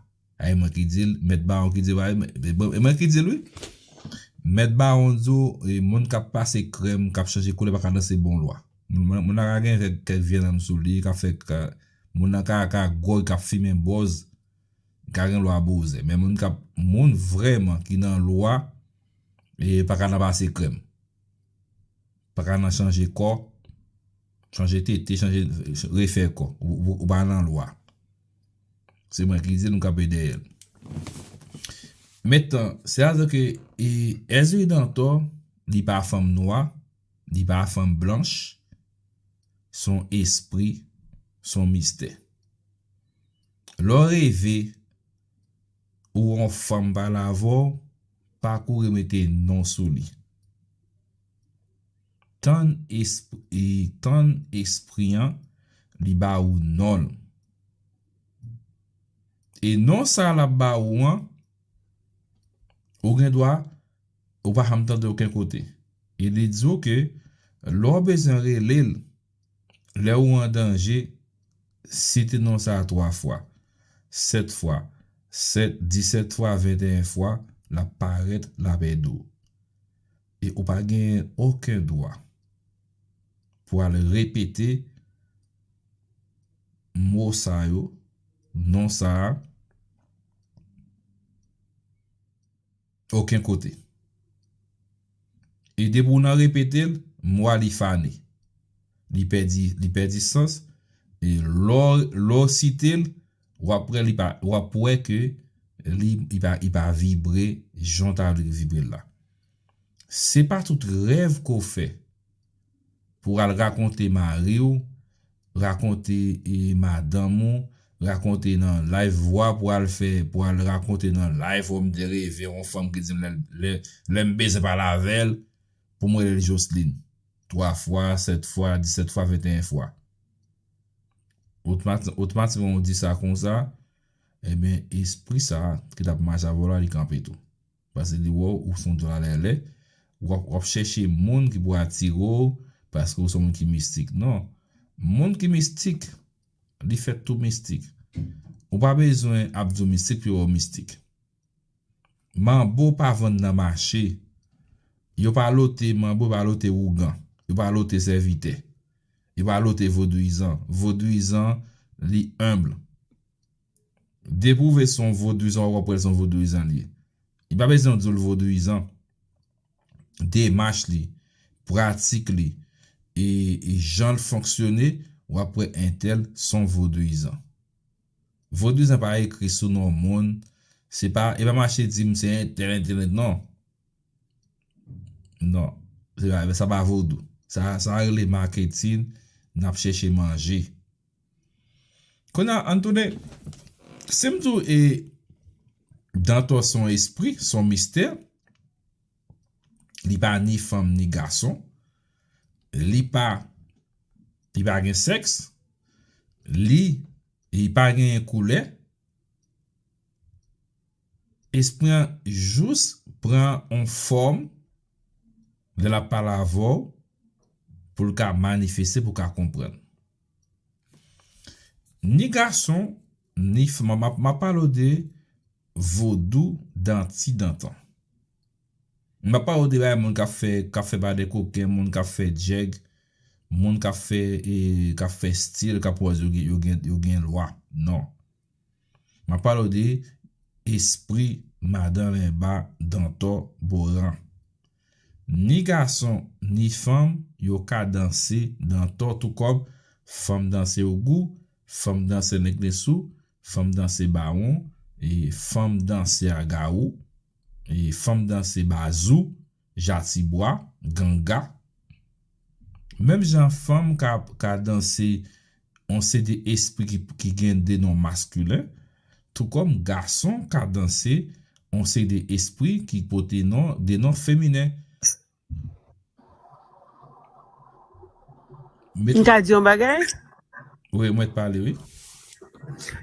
A, e mwen ki di l, mèt bawon ki di l, e mwen, e mwen ki di l, wi. Mèt bawon di w, e moun k ap pase krèm, k ap chanje koulè, pa ka danse bon lwa. Moun, moun, moun nan ka gen kèk, kèk vye nanm sou li, k ap fè, ka, moun nan ka, ka gòj, k ap fimen bòz, ka gen lwa bozè. Men moun k ap, moun vrèman ki nan lwa, e pa ka nan pase krèm. Pa ka nan chanje kò, chanje tete, chanje, refè kò. Ou, ou, ou pa nan lwa. Se mwen ki di l, m kanpe dèyè l. Mentnan, sètadi ke, e, Èzili Dantò, li pa fanm nwa, li pa fanm blanch, se yon espri, se yon mistè. Lè w reve, ou yon fanm pale avè w, pa kouri mete non sou li. Tann espri, e tann espri an, li ba ou non l. E non sa l ap ba ou an, ou gen dwa, ou pa janm tande okenn kote. E li di w ke lè w bezwen rele l, lè ou an danje, site non sa a twa fwa, sèt fwa, sèt, disèt fwa, venteyen fwa, l ap parèt, l ap ede w. E ou pa genyen okenn dwa pou al repete mo sa yo, non sa a, okenn kote. E depi w nan repete l, mo a li fane. li pèdi, li pèdi sans, e lè w, lè w site l, w ap wè li pa, w ap wè ke li, li pa, li pa vibre jan w ta vle vibre l la. Se pa tout rèv ke w fè pou w al rakonte mari w, rakonte, e, madanm ou, rakonte nan live vwa pou al fè, pou al rakonte nan live, ou m te reve yon fanm ki di m lè, lè, lè m bezwen pale avè l, pou m rele l Jocelyn. Twa fwa, sèt fwa, disèt fwa, venteyen fwa. Otomatikman, otomatikman ou di sa konsa, ebyen, espri sa ki t ap mache avè w la, li kanpe tou. Paske li wè w, ou se yon djòl alèlè, w ap, w ap chèche moun ki pou atire w, paske ou se yon moun ki mistik. Non. Moun ki mistik, li fèt tou mistik. Ou pa bezwen ap di w mistik pou yo wè w mistik. Manbo pa vann nan mache. Yo pa lote manbo, yo pa lote ougan. Yo pa lote sèvitè. Yo pa lote vodouyizan. Vodouyizan, li enb. Depi w vle se yon vodouyizan, w ap wè l se yon vodouyizan li ye. Li pa bezwen di w l vodouyizan. Demach li, pratik li, e, e jan l fonksyone, w ap wè entèl se yon vodouyizan. Vodouyizan pa ekri sou non moun. Se pa, e pa mache di m se entèl, entèl, entèl, non. Non. Se pa, sa pa vodou. Sa, sa rele maketin, n ap chèche manje. Kounye a, ann tounen, si m di w, e, Dantò se yon espri, se yon mistè, li pa ni fanm ni gason, li pa, li pa gen sèks, li, li pa genyen koulè, espri an jis pran yon fòm lè l ap pale avè w pou l ka manifeste, pou w ka konprann. Ni gason, ni fanm, m ap, m ap pale w de vodou danti dantan. M ap pale w de bagay moun k ap fè, k ap fè badè koken, moun k ap fè djèg, moun k ap fè, e, k ap fè stil, k ap wè yo gen, yo gen, yo gen lwa. Non. M ap pale w de espri madan Lenba, Dantò, Boran. Ni gason, ni fanm, yo ka danse Dantò tou kòm fanm danse Ogou, fanm danse Lenglensou, fanm danse Bawon, e fanm danse Agawou, e fanm danse Bazou, Jatibwa, Ganga. Menm jan fanm ka, ka danse yon seri de espri ki, ki gen de non maskilen, tou kòm gason ka danse yon seri de espri ki pote non, de non feminen. M ka di yon bagay? Wi, mwen t pale, wi.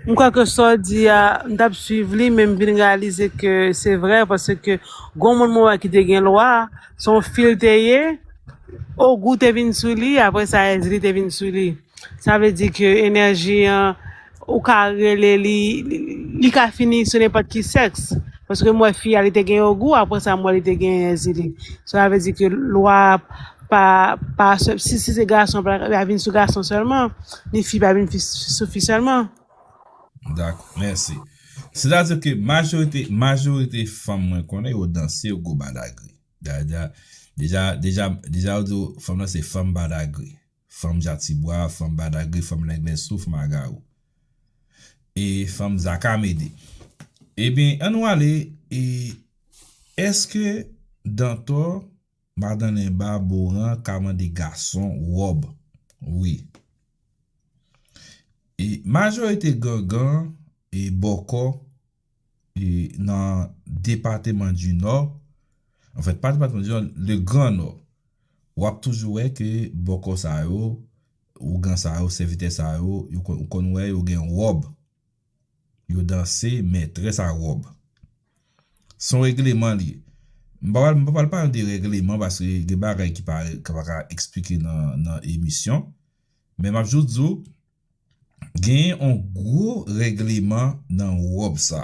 M kwè ke sa w di a, m t ap swiv li, men m vin reyalize ke se vrè, paske gon moun mwen wè ki te gen lwa, se yon fi l te ye, Ogou te vin sou li, apre sa, Èzili te vin sou li. Sa vle di ke enèji an, ou ka rele li, li, li ka fini sou nenpòt ki sèks. Paske m wè fi a, li te gen Ogou, apre sa, m wè li te gen Èzili. Sa vle di ke lwa pa, pa, si, si se gason, pa, pa vin sou gason sèlman, ni fi pa vin fi, sou fi sèlman. Dakò, mèsi. Sètadi ke majorite, majorite fanm mwen konnen yo danse yo gwo badagri. Deja, deja, deja, deja, yo di w fanm nan se fanm badagri. Fanm Jatibwa, fanm badagri, fanm Lenglensou, fanm Agawou. E fanm Zakamede. Ebyen, ann nou ale, e èske Dantò, Madan Lenba, Boran ka mande gason wòb? Wi. E majorite gangan e bòkò e nan depatman di Nò, anfèt, pa depatman di Nò, le Gran Nò, w ap toujou wè ke bòkò sa yo, ougan sa yo, sèvitè sa yo, yo konn, ou konn wè yo gen wòb. Yo danse mètrès a wòb. Se yon regleman li ye. M pa pral, m pa pral pale de regleman paske gen bagay ki pa, ki pa ka eksplike nan, nan emisyon. Men m ap jis di w, genyen yon gwo regleman nan wòb sa.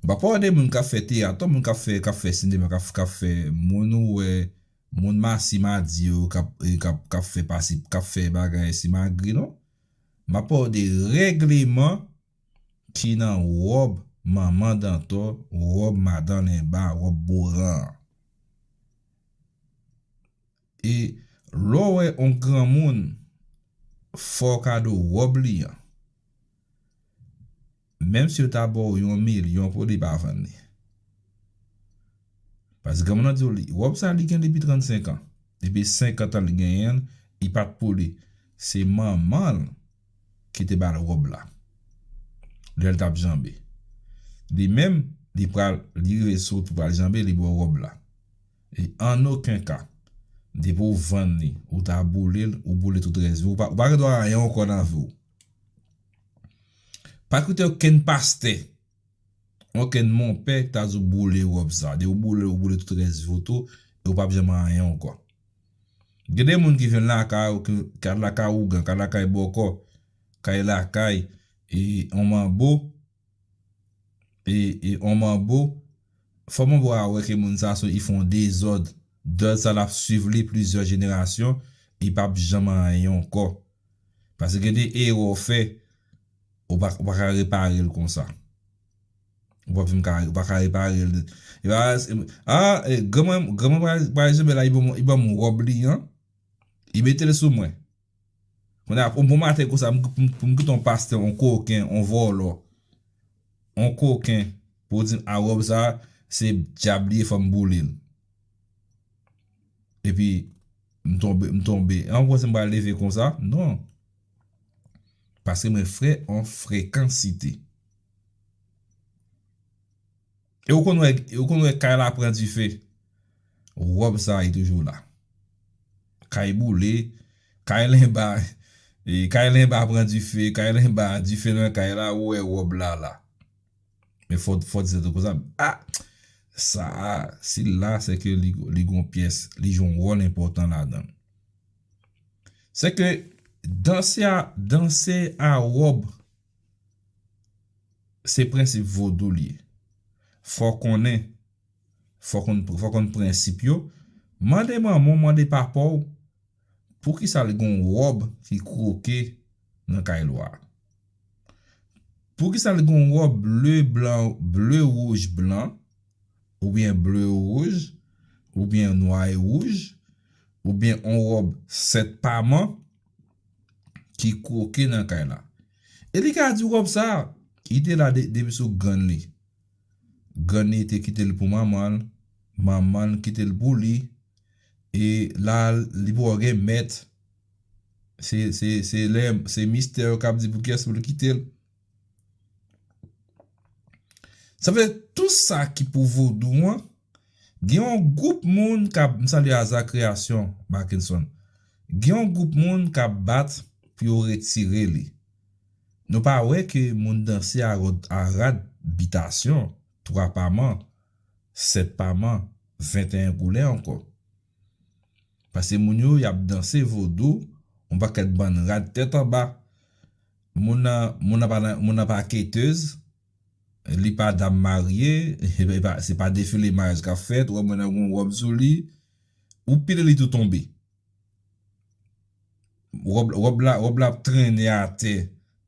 M pa pale de moun k ap fè teyat, moun k ap fè, k ap fè sinema, k ap, k ap fè moun ou wè, moun masi madi yo, k ap, e, k ap, k ap fè pase, k ap fè bagay simagri, non. M ap pale de regleman ki nan wòb manman Dantò, wòb madan Lenba, wòb Boran an. E Lè w wè yon granmoun fè w kado wòb li an, menm si yo ta ba w yon milyon pou li, pa vann li. Paske granmoun nan di w li, wòb sa li gen depi trannsenk an. Depi senkant an li genyen l, li pa t pou li. Se manman l ki te ba l wòb la. Lè l t ap janbe. Li menm, li pral, li rive sou wout pou pral janbe, li ba w wòb la. E an okenn ka, depi w vann li, ou ta boule l, ou boule tout rès vi w. Ou pa, ou pa gen dwa anyen ankò nan vi w. Pa koute okenn pastè, okenn monpè ki ta di w boule wòb sa. Depi w boule, ou boule tout rès vi w tou, e ou p ap janm anyen ankò. Gen de moun ki vin lakay ou, ki, ki al lakay ougan, ki al lakay bòkò, kay lakay, e, on manbo, e, e on manbo, fò manbo a wè ke moun sa se, li fè yon dezòd. Dezòd sa l ap swiv li plizyè jenerasyon, li p ap janm anyen ankò. Paske gen de erè w fè, ou pa, ou pa ka repare l konsa. Ou pa vin ka, ou pa ka repare l. E pa, a, e, granmwen, granmwen pa, pa janbe la, li ban m, li ban m wòb li an, li mete l sou mwen. Kounye a, yon bon maten konsa, m, m, m kite yon pastè, yon koken, yon vòlò, yon koken, pou di m, a, wòb sa, se dyab li ye, fò m boule l. Epi, m tonbe, m tonbe. An, ou panse m pral leve konsa? Non. Paske mwen frè an frekansite. E ou konn wè, e ou konn wè kay la pran dife. Wòb sa, li toujou la. Kay boule, kay lenba, e kay lenba pran dife, kay lenba, dife nan kay la, ou wè wòb la la. Men fò, fò di sa tou konsa. A! Sa a, sila, se ke li, li gon pyès, li jwe yon wòl enpòtan ladan l. Se ke danse a, danse a wòb, se prensip vodou li ye. Fò w konnen, fò w konn, fò w konn prensip yo. Mande manman w, mande papa w, poukisa l gon wòb ki kwoke nan kay lwa a? Poukisa l gon wòb ble, blan, ble, wouj, blan, oubyen ble, wouj, oubyen nwa e wouj, oubyen on wòb sèt paman ki kwoke nan kay la? E li ka di wòb sa, li te la de, depi sou grann li. Grann li te kite l pou manman l, manman l kite l pou li, e la, li poko gen mèt. Se, se, se lè, se mistè yo k ap di pou kiyès pou l kite l. Sa vle di, tout sa ki pou vodou an, gen yon gwoup moun k ap, m salye Aza Kreyasyon, Mackenson. Gen yon gwoup moun k ap bat pou yo retire li. Nou pa wè ke moun danse a rad, a rad bitasyon, twa paman, sèt paman, venteyen koulè ankò. Paske moun yo, y ap danse vodou, yon pakèt bann rad tèt anba. Moun nan, moun nan pa nan, moun nan pa ketez, li pa dam marye, e pa, se pa defile maryaj k ap fèt, ou wè moun nan gon wòb sou li, ou pile li tou tonbe. Wòb, wòb la, wòb la ap trennen atè,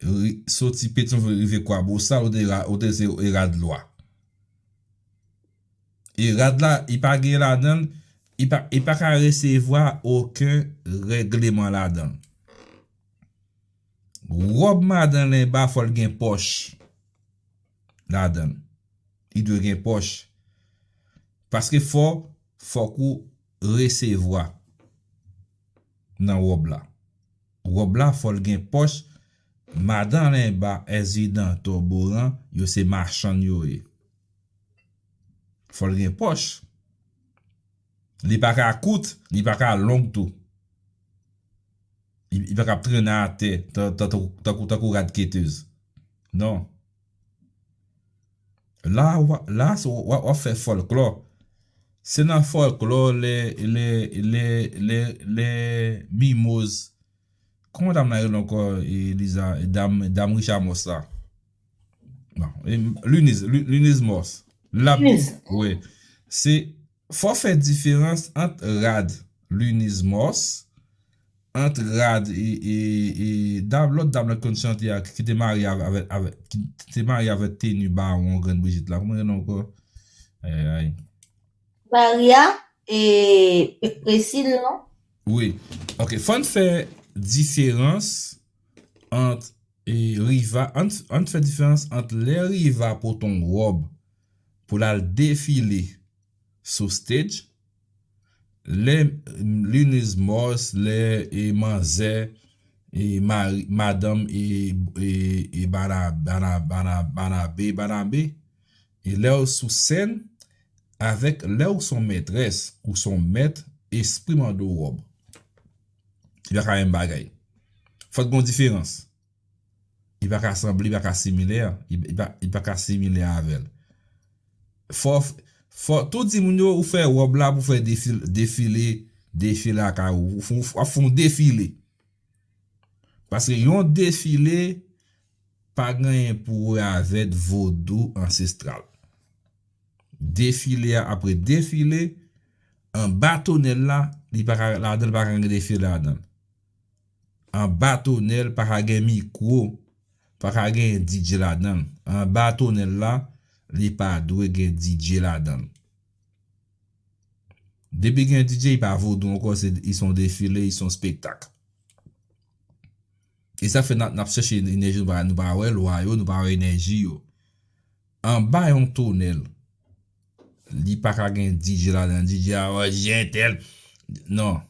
ri-, soti Petyonvil rive Kwabosal, ou te ra-, ou te se e rad lwa. E rad la, li pa gen ladan l, li pa, li pa ka resevwa okenn règleman ladan l. Wòb madan Lenba fò l gen pòch ladan l. Li dwe gen pòch. Paske fò, fòk ou resevwa nan wòb la. Wòb la fò l gen pòch. Madan Lenba, Èzidantò, Boran, yo se machann yo ye. Fò l gen pòch. Li pa ka kout, li pa ka long tou. Li, li pa ka ap trennen atè, tan, tan, tan, tankou, tankou rad ketez. Non. La, w a, la, se, w a, w a fè fòlklò. Se nan fòlklò lè, lè, lè, lè, lè Mimoz, kòman dam nan rele ankò, e, Liza, e, dam, dam Richard Moss la? Non, e, Luniz, Lu-, Luniz Moss. L ap, Luniz. Wi. Se, fò fè diferans ant rad Luniz Moss, ant rad e, e, e dam, lòt dam nan ki konn chante a, ki te marye avè, avè, avè, ki te marye avè teni Bawon Grann Brijit la. Kòman rele ankò? Ay, ay. Maria e Presil, non? Wi. Ok, fò n fè diferans ant e, Riva, ann, ann fè diferans ant lè Riva pote yon wòb pou l al defile sou stage, lè Linus Morse, lè e manzè, e mari, madanm e, e, e Bana, Bana, Bana, Banabe, Banabe, e lè w sou sèn, avèk lè w son mètrès, ou son mèt, espri mande w wòb. Li pa ka menm bagay. Fòk gon diferans. Li pa ka sanble, li pa ka similè, li, li pa, li pa ka similè avè l. Fò, fò, tou di moun yo, ou fè wòb la pou fè defil, defile, defile lakay ou. Ou fè, w ap fè yon defile. Paske yon defile pa gen anyen pou wè avèk vodou ansestral. Defile a, apre defile, anba tonèl la, li pa ka, ladan l pa ka gen defile ladan l. Anba tonèl pa ka gen mikwo, pa ka gen D J ladan l. Anba tonèl la, li pa dwe gen D J ladan l. Depi gen D J, li pa vodou ankò, se, li se yon defile, li se yon spektak. E sa fè n ap, n ap chèche enèji, nou pa, nou pa wè lwa yo, nou pa wè enèji yo. Anba yon tonèl, li pa ka gen D J ladan, D J a, oh, D J entèl. Non.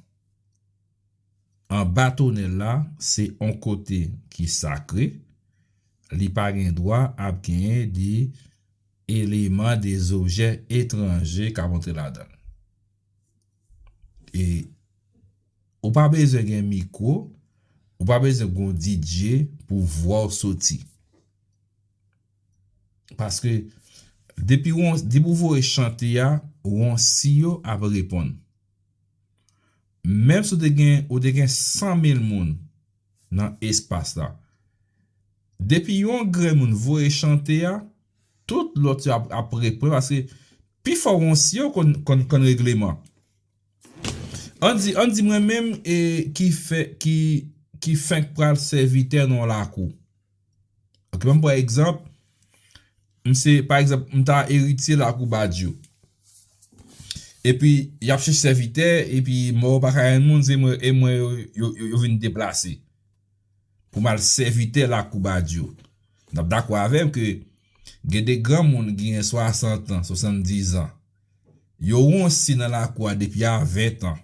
Anba tonèl la, se yon kote ki sakre. Li pa gen dwa ap genyen de eleman, de zobjè etranje k ap antre ladan l. E ou pa bezwen gen mikwo, ou pa bezwen gen D J pou vwa w soti. Paske depi w, depi w voye chante a, wonsi yo ap reponn. Menm si w te gen, ou te gen san mil moun nan espas la, depi yon grenn moun voye chante a, tout lòt yo ap, ap reponn, paske pifò wonsi yo konn, konn, konn regleman. Ann di, ann di mwen menm e ki fè, ki, ki fenk pral sèvitè nan yon lakou. Ok, ban m pran egzanp. M se, pa egzanp, m ta eritye lakou Badyo. Epi, y ap chèche sèvitè, epi mò yo pa ka jwenn moun, se mwen, e mwen yo, yo, yo, yo vin deplase pou m al sèvitè lakou Badyo. N ap dakò avè m ke gen de granmoun ki gen swasant an, swasanndiz an. Yo wonsi nan lakou a depi a ven an.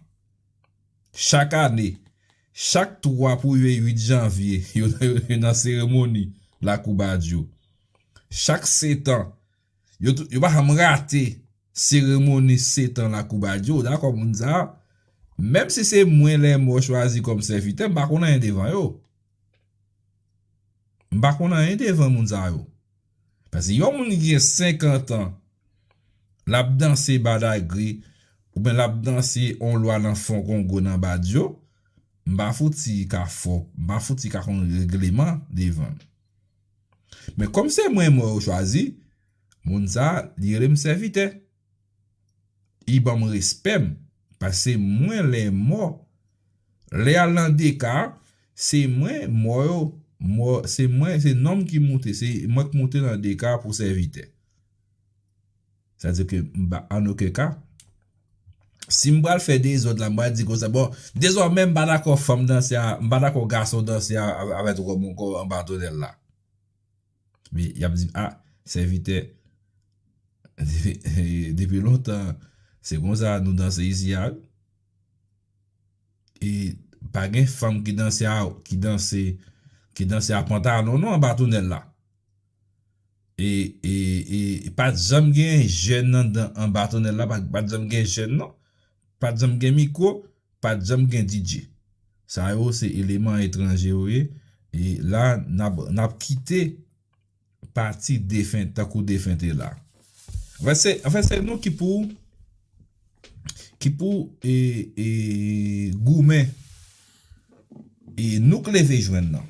Chak ane, chak twa pou rive uit janvye, yo, yo, yo nan seremoni lakou Badyo. Chak sèt an, yo, tou- yo pa janm rate seremoni sèt an lakou Badyo. Dakò, moun sa a, menm si se mwen lè mò chwazi kòm sèvitè, m pa konn anyen devan yo. M pa konn anyen devan moun sa yo. Paske yon moun ki gen senkant an, l ap danse badagri, oubyen l ap danse on lwa nan fon Kongo nan Badyo, m pa fouti ka fò, m pa fouti ka konn regleman devan l. Men kòm se mwen mò yo chwazi, moun sa a, li rele m sèvitè. Li ban m respè m, paske mwen lè mò, lè al nan deka, se mwen mò yo, mò, se mwen, se nonm ki moute, se mwen k moute nan deka pou sèvitè. Sa di ke m pa, an okenn ka, si m pral fè dezòd la, m pral di konsa, bon, dezòmè m pa dakò fanm danse a, m pa dakò gason danse a, a, avèk wòb ankò anba tonèl la. Men y ap di, ah, sèvitè, depi, depi lontan, se konsa nou danse isi a, wi. E pa gen fanm ki danse a, ki danse, ki danse a pantalon non anba tonèl la. E, e, e, e pa t janm gen jèn anndan anba tonèl la, pa, pa t janm gen jèn non. Pa t janm gen mikwo, pa t janm gen D J. Sa yo se eleman etranje yo ye. E la, n ap, n ap kite pati defen, tankou defen te la. Anfèt, se, anfèt, se nou ki pou, ki pou, e, e, goumen. E nou k leve jwenn nan.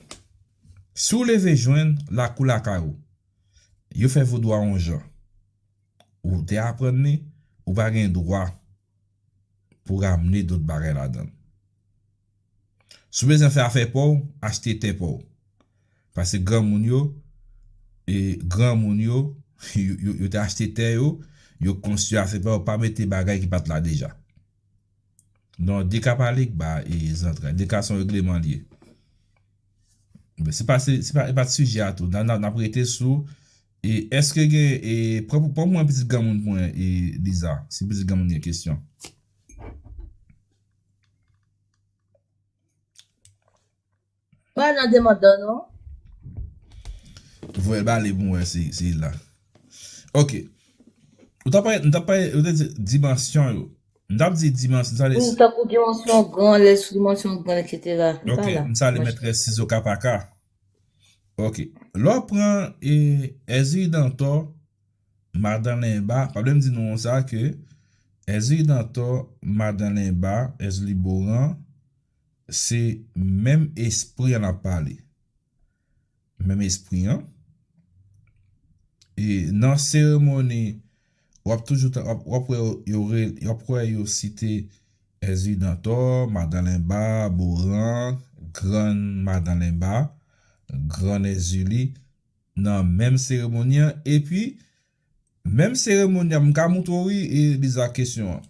Si w leve jwenn, lakou lakay ou. Yo fè vodou a yon jan. Ou te aprann li, ou pa gen dwa pou ramne dòt bagay ladan l. Si w bezwen fè afè pa w, achte tè pa w. Paske granmoun yo, e granmoun yo, yo, yo, yo te achte tè yo, yo konstwi afè pa yo, pa mete bagay ki pa t la deja. Non, de ka pale k ba e zantray. De ka se yon regleman l ye. Men se pa, se, se pa, e pa t sijè a tou. N a, n a, n ap rete sou, e èske gen, e pran, pran pou mwen pitit granmoun pou mwen, e Liza, si pitit granmoun gen kesyon. Mwen nan demandan non. Voye l bale pou mwen si, si la. Ok. Ou ta pale, ou ta pale, ou te di dimansyon yo. M t ap di dimansyon, sa le. Wi, tankou dimansyon gran, lè sou dimansyon gran, etsetera. M pa la. Ok, m sa le mètrès Sizo Kapaka. Ok. Lè w pran e, Ezri Dantò, Madan Lenba, pa bliye m di nou sa ke Ezri Dantò, Madan Lenba, Ezli Boran, se menm espri an ap pale. Menm espri an. E nan seremoni, w ap toujou, w ap, w ap wè yo, yo, w ap wè yo site Ezri Dantò, Madan Lenba, Boran, Grann Madan Lenba, Grann Ezili, nan menm seremoni an. Epi, menm seremoni an, m ka montre w, wi, e Liza kesyon an.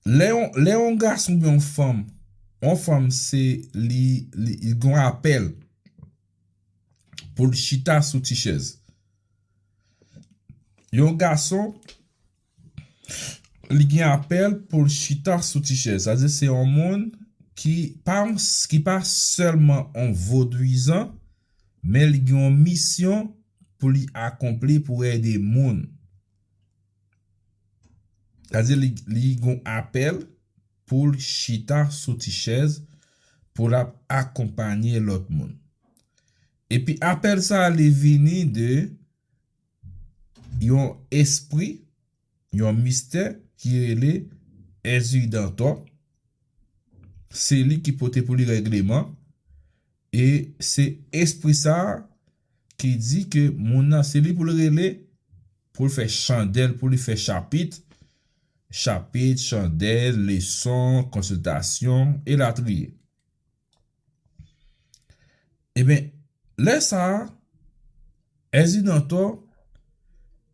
Lè yon, lè yon gason oubyen yon fanm, yon fanm se li, li, li gen yon apèl pou l chita sou ti chèz. Yon gason, li gen apèl pou l chita sou ti chèz. Sa vle di se yon moun ki pa, ki pa sèlman yon vodouyizan, men li gen yon misyon pou li akonpli, pou ede moun. Sa vle di li, li gen yon apèl pou l chita sou ti chèz, pou l ap akonpanye lòt moun. Epi apèl sa a, li vini de yon espri, yon mistè ki rele Ezri Dantò. Se li ki pote pou li règleman. E se espri sa a ki di ke moun nan, se li pou l rele, pou l fè chandèl, pou li fè chapit, chapit, chandèl, leson, konsiltasyon, elatriye. Ebyen, lè sa a, Ezri Dantò,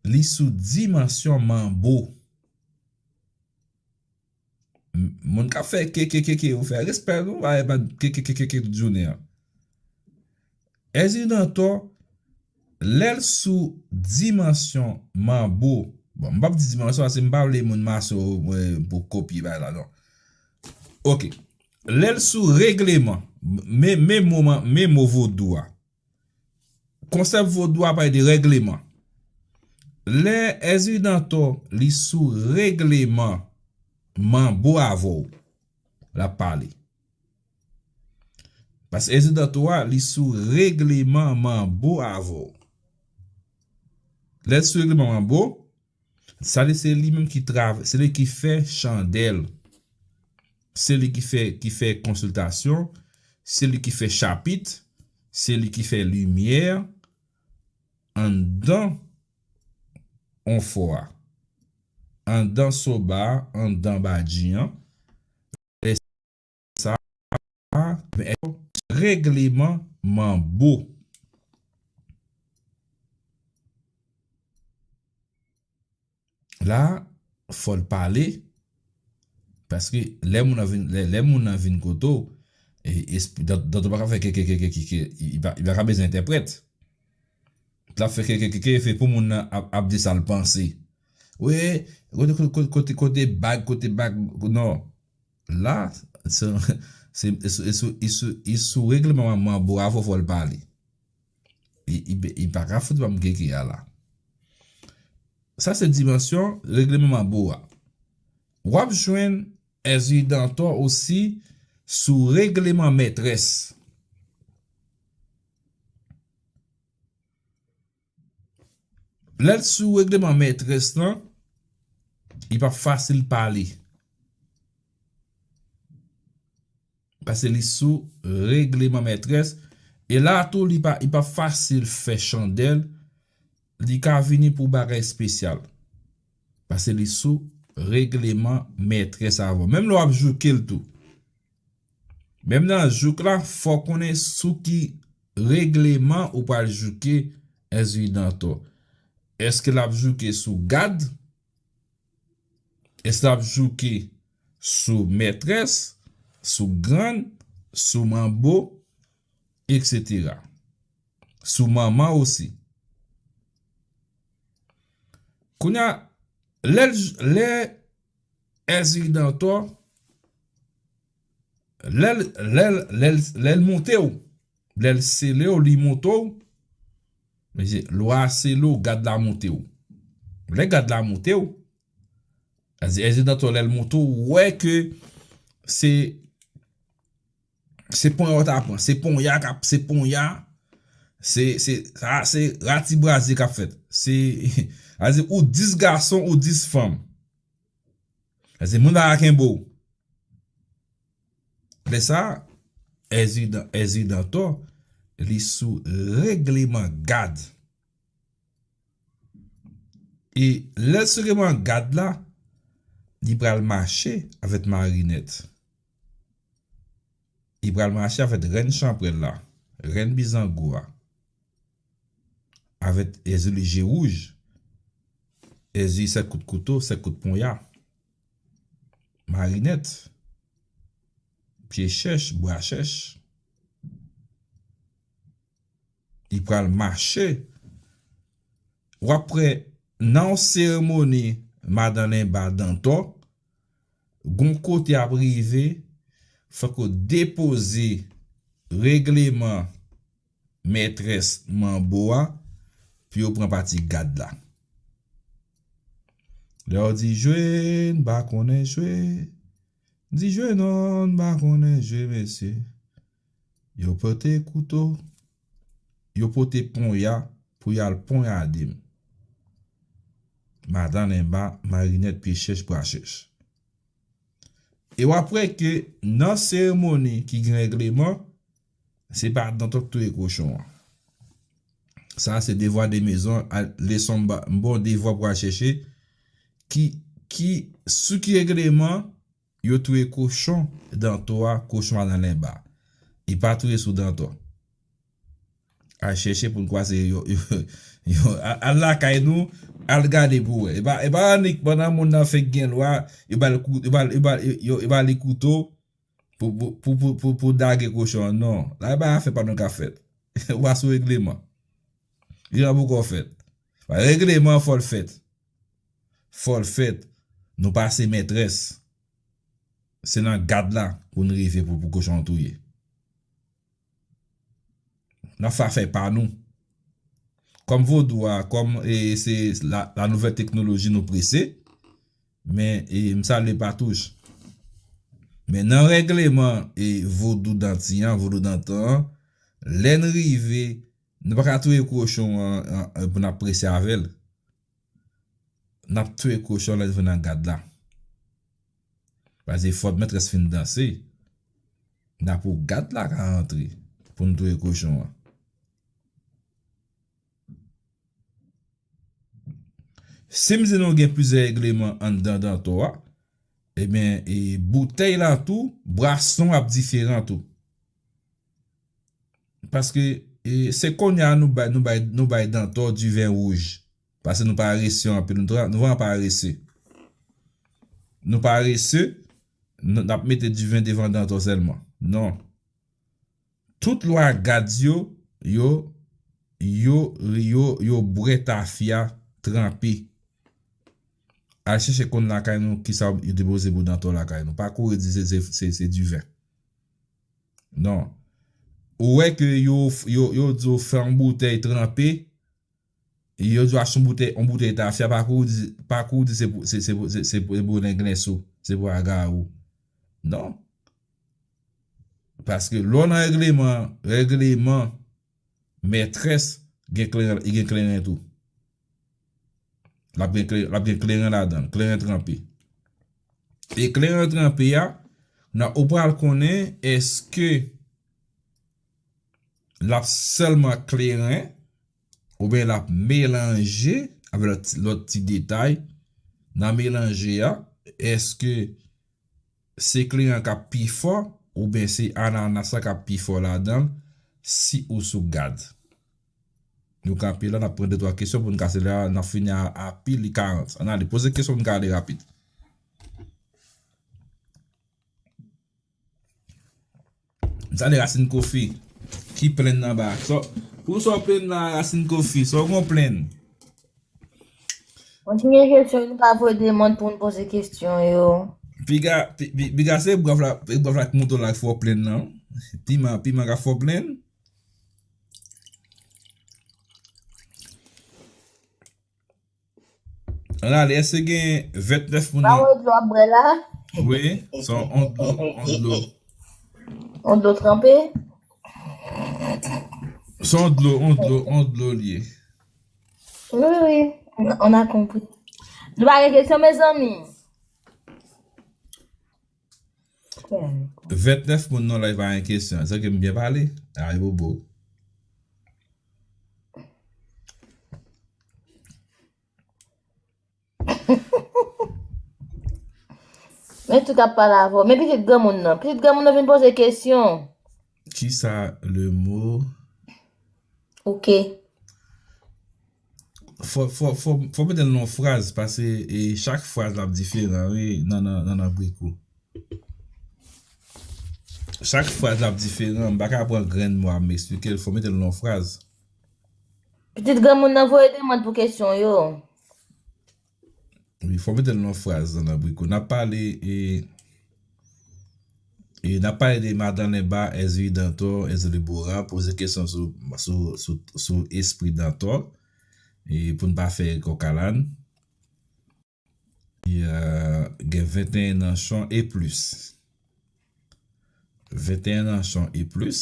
li sou dimansyon manbo. M-, moun k ap fè ke, ke, ke, ke, ou fè respè nou, pa, pa ke, ke, ke, ke, ke tout jounen an. Ezri Dantò, lè l sou dimansyon manbo, bon, m p ap di dimansyon, paske m pa vle moun maso, e, pou kopye bagay la, non. Ok. Lè l sou règleman, men, men mo, men mo vodou a. Konsèp vodou a pale de règleman. Lè Ezri Dantò, li sou règleman manbo avè w, l ap pale. Paske Ezri Dantò a, li sou règleman manbo avè w. Lè l sou règleman manbo, sa li se li menm ki trav-, se li ki fè chandèl. Se li ki fè, ki fè konsiltasyon, se li ki fè chapit, se li ki fè limyè anndan onfò a, anndan soba a, anndan badji an. Lè sa a, men règleman manbo. La, fò l pale, paske lè moun nan vin, lè, lè moun nan vin kote w, e, espri, Dantò, Dantò pa ka fè ke, ke, ke, ke, ke, ke, li pa, li pa ka bezwen entèprèt. L ap fè ke, ke, ke, ke, fè pou moun nan ap, ap di sa l panse. Wi, kote, kote, kote, kote bag, kote bag, non. La, se, se, e sou, e sou, e sou, e sou règleman manbo a fò, fò l pale. Li, li, li pa ka fout ban m keke a la. Sa se dimansyon règleman manbo a. W ap jwenn Ezri Dantò osi sou règleman mètrès. Lè l sou règleman mètrès lan, li p ap fasil pale. Paske li sou règleman mètrès. E la tou, li pa, li p ap fasil fè chandèl. Li ka vini pou bagay espesyal. Paske li sou règleman mètrès avan. Menm lè w ap jouke l tou. Menm nan jouk la, fò w konnen sou ki règleman ou pral jouke Ezri Dantò. Èske l ap jouke sou gad? Èske l ap jouke sou mètrès, sou grann, sou manbo, etsetera. Sou manman osi. Kounye a, lè l, lè Èziri Dantò, lè l, lè l, lè l, lè l monte w, lè l sele w, li monte w, mesye, lwa a sele w, gad la monte w. Lè gad la monte w, Èziri Dantò, lè l monte w, ou wè ke se, se ponya w ta pran, se ponya k ap, se ponya, se, se, sa, se rati brazye k ap fèt. Se, sa di ou dis gason, ou dis fanm. Sa di moun pa ka kenbe w. Lè sa, Èziri Dan-, Èziri Dantò, li sou regleman gad. E lè l sou regleman gad la, li pral mache avèk Marinèt. Li pral mache avèk rèn chanpwèl la, rèn bizango a. Avèk Èziri je wouj, Èziri sèt kout kouto, sèt kout ponya. Marinèt, pye chèch, bwa chèch. Li pral mache. W ap wè nan yon seremoni madan Lenba Dantò, gon kote ap rive, fòk yo depoze regleman mètrès manbo a pou yo pran pati gad la. Lè yo di jwe, n pa konnen jwe. Di jwe non, n pa konnen jwe, mesye. Yo pote kouto, yo pote ponya pou y al ponyade m. Madan Lenba, Marinèt, pye chèch, bwa chèch. E w ap wè ke nan seremoni ki gen regleman, se pa Dantò k touye kochon an. Sa se devwa de mezon, a, leson m ba, m ba w devwa pou w al chèche. Ki, ki, sou ki regleman yo touye kochon Dantò a, kochon Madan Lenba. Li pa touye sou Dantò. Al chèche pou n kwaze yo, yo, yo, a-, al lakay nou, al gade pou wè. E pa, e pa annik pandan moun nan fenk gen lwa, yo ba l kou-, yo ba l, yo ba l, yo, yo ba li kouto pou, pou, pou, pou, pou, pou dage kochon an. Non, la e pa afè pa nou k ap fèt. Ou pa sou regleman. Li pa poko fèt. Regleman an fò l fèt. Fò l fèt. Nou pa se mètrès. Se nan gad la pou n rive pou, pou kochon an touye. N ap fè afè pa nou. Kòm vodou a, kòm, e, se la, la nouvèl teknoloji, nou prese, men, e, m salye Patouch. Men nan regleman, e, vodou danti an, vodou dantan an, lè n rive, nou pa ka touye kochon an, an, an, pou n ap prese avè l. N ap touye kochon lè n rive nan gad la. Paske fòk mètrès fin danse. N ap pou gad la ka antre pou n touye kochon an. Si m di nou gen plizyè regleman anndan Dantò a, ebyen, e boutèy la tou, bwason ap diferan tou. Paske, e, se kounye a nou bay, nou bay, nou bay Dantò diven wouj. Paske nou parese anpil, nou tra-, nou vrèman parese. Nou parese, n, n ap mete diven devan Dantò sèlman. Non. Tout lwa gad yo, yo, yo, yo, yo bwè tafya tranpe. Al chèche konn lakay nou kisa yo depoze pou Dantò lakay nou. Pa kouri di se, se, se, se diven. Non. Ou wè ke yo, yo, yo di w fè yon boutèy tranpe, yo di w achte yon boutèy, yon boutèy tafya, pa kouri di, pa kouri di se pou, se, se pou, se, se pou, se pou Nèg Lens ou, se pou Agawou. Non. Paske lè w nan regleman, regleman mètrès gen kleren, li gen kleren tou. L ap gen kleren, l ap gen kleren ladan l, kleren tranpe. E kleren tranpe a, nan ou pral konnen èske l ap sèlman kleren oubyen l ap melanje avèk lòt, lòt ti detay. Nan melanje a, èske se kleren an k ap pi fò oubyen se ananas la k ap pi fò ladan l si ou sou gad? Nou kanpe la, n ap pran de twa kesyon pou n kase la, n ap fini a, a pil li karant. Ann ale, poze kesyon pou n ka ale rapid. M salye Rasin Kofi. Ki plenn anba? So, pou sa w plenn la, Rasin Kofi, sa w gon plenn? Mwen ki gen kesyon, nou pa voye demann pou n poze kesyon yo. Piga, pi- pi- piga se brèf la, brèf la k monte la k fè w plenn nan. Piman, piman ka fè w plenn. Ann ale, èske gen vennèf moun Pa nan? wè dlo ap bwè la? Wi, se yon dlo, yon dlo. Yon dlo tranpe? Se yon dlo, yon dlo, yon dlo li ye. Wi, wi, on a, on a compris. Nou pa gen kesyon, mezanmi. Vennèf moun nan live pa gen kesyon. Sa ke m byen pale? Ay bobo. Men tout ap pale avè w. Men pitit granmoun nan. Pitit granmoun nan vin poze kesyon. Kisa le mot? Ok. Fò, fò, fò, fò mete l nan yon fraz, paske e, chak fraz la ap diferan, wi, nan, nan, nan, nan briko. Chak fraz la ap diferan, m pa ka pran grenn mo a, m eksplike l, fò mete l nan yon fraz. Pitit granmoun nan voye demann pou kesyon yo. Wi, fò mete l nan yon fraz, nan, nan briko. N ap pale, e, e n ap pale de Madan Lenba, Èzili Dantò, Èzili Boran, poze kesyon sou, sou, sou, sou espri Dantò, e pou n pa fè kòkalann. E, euh, gen venteyen nanchon e plis. Venteyen nanchon e plis.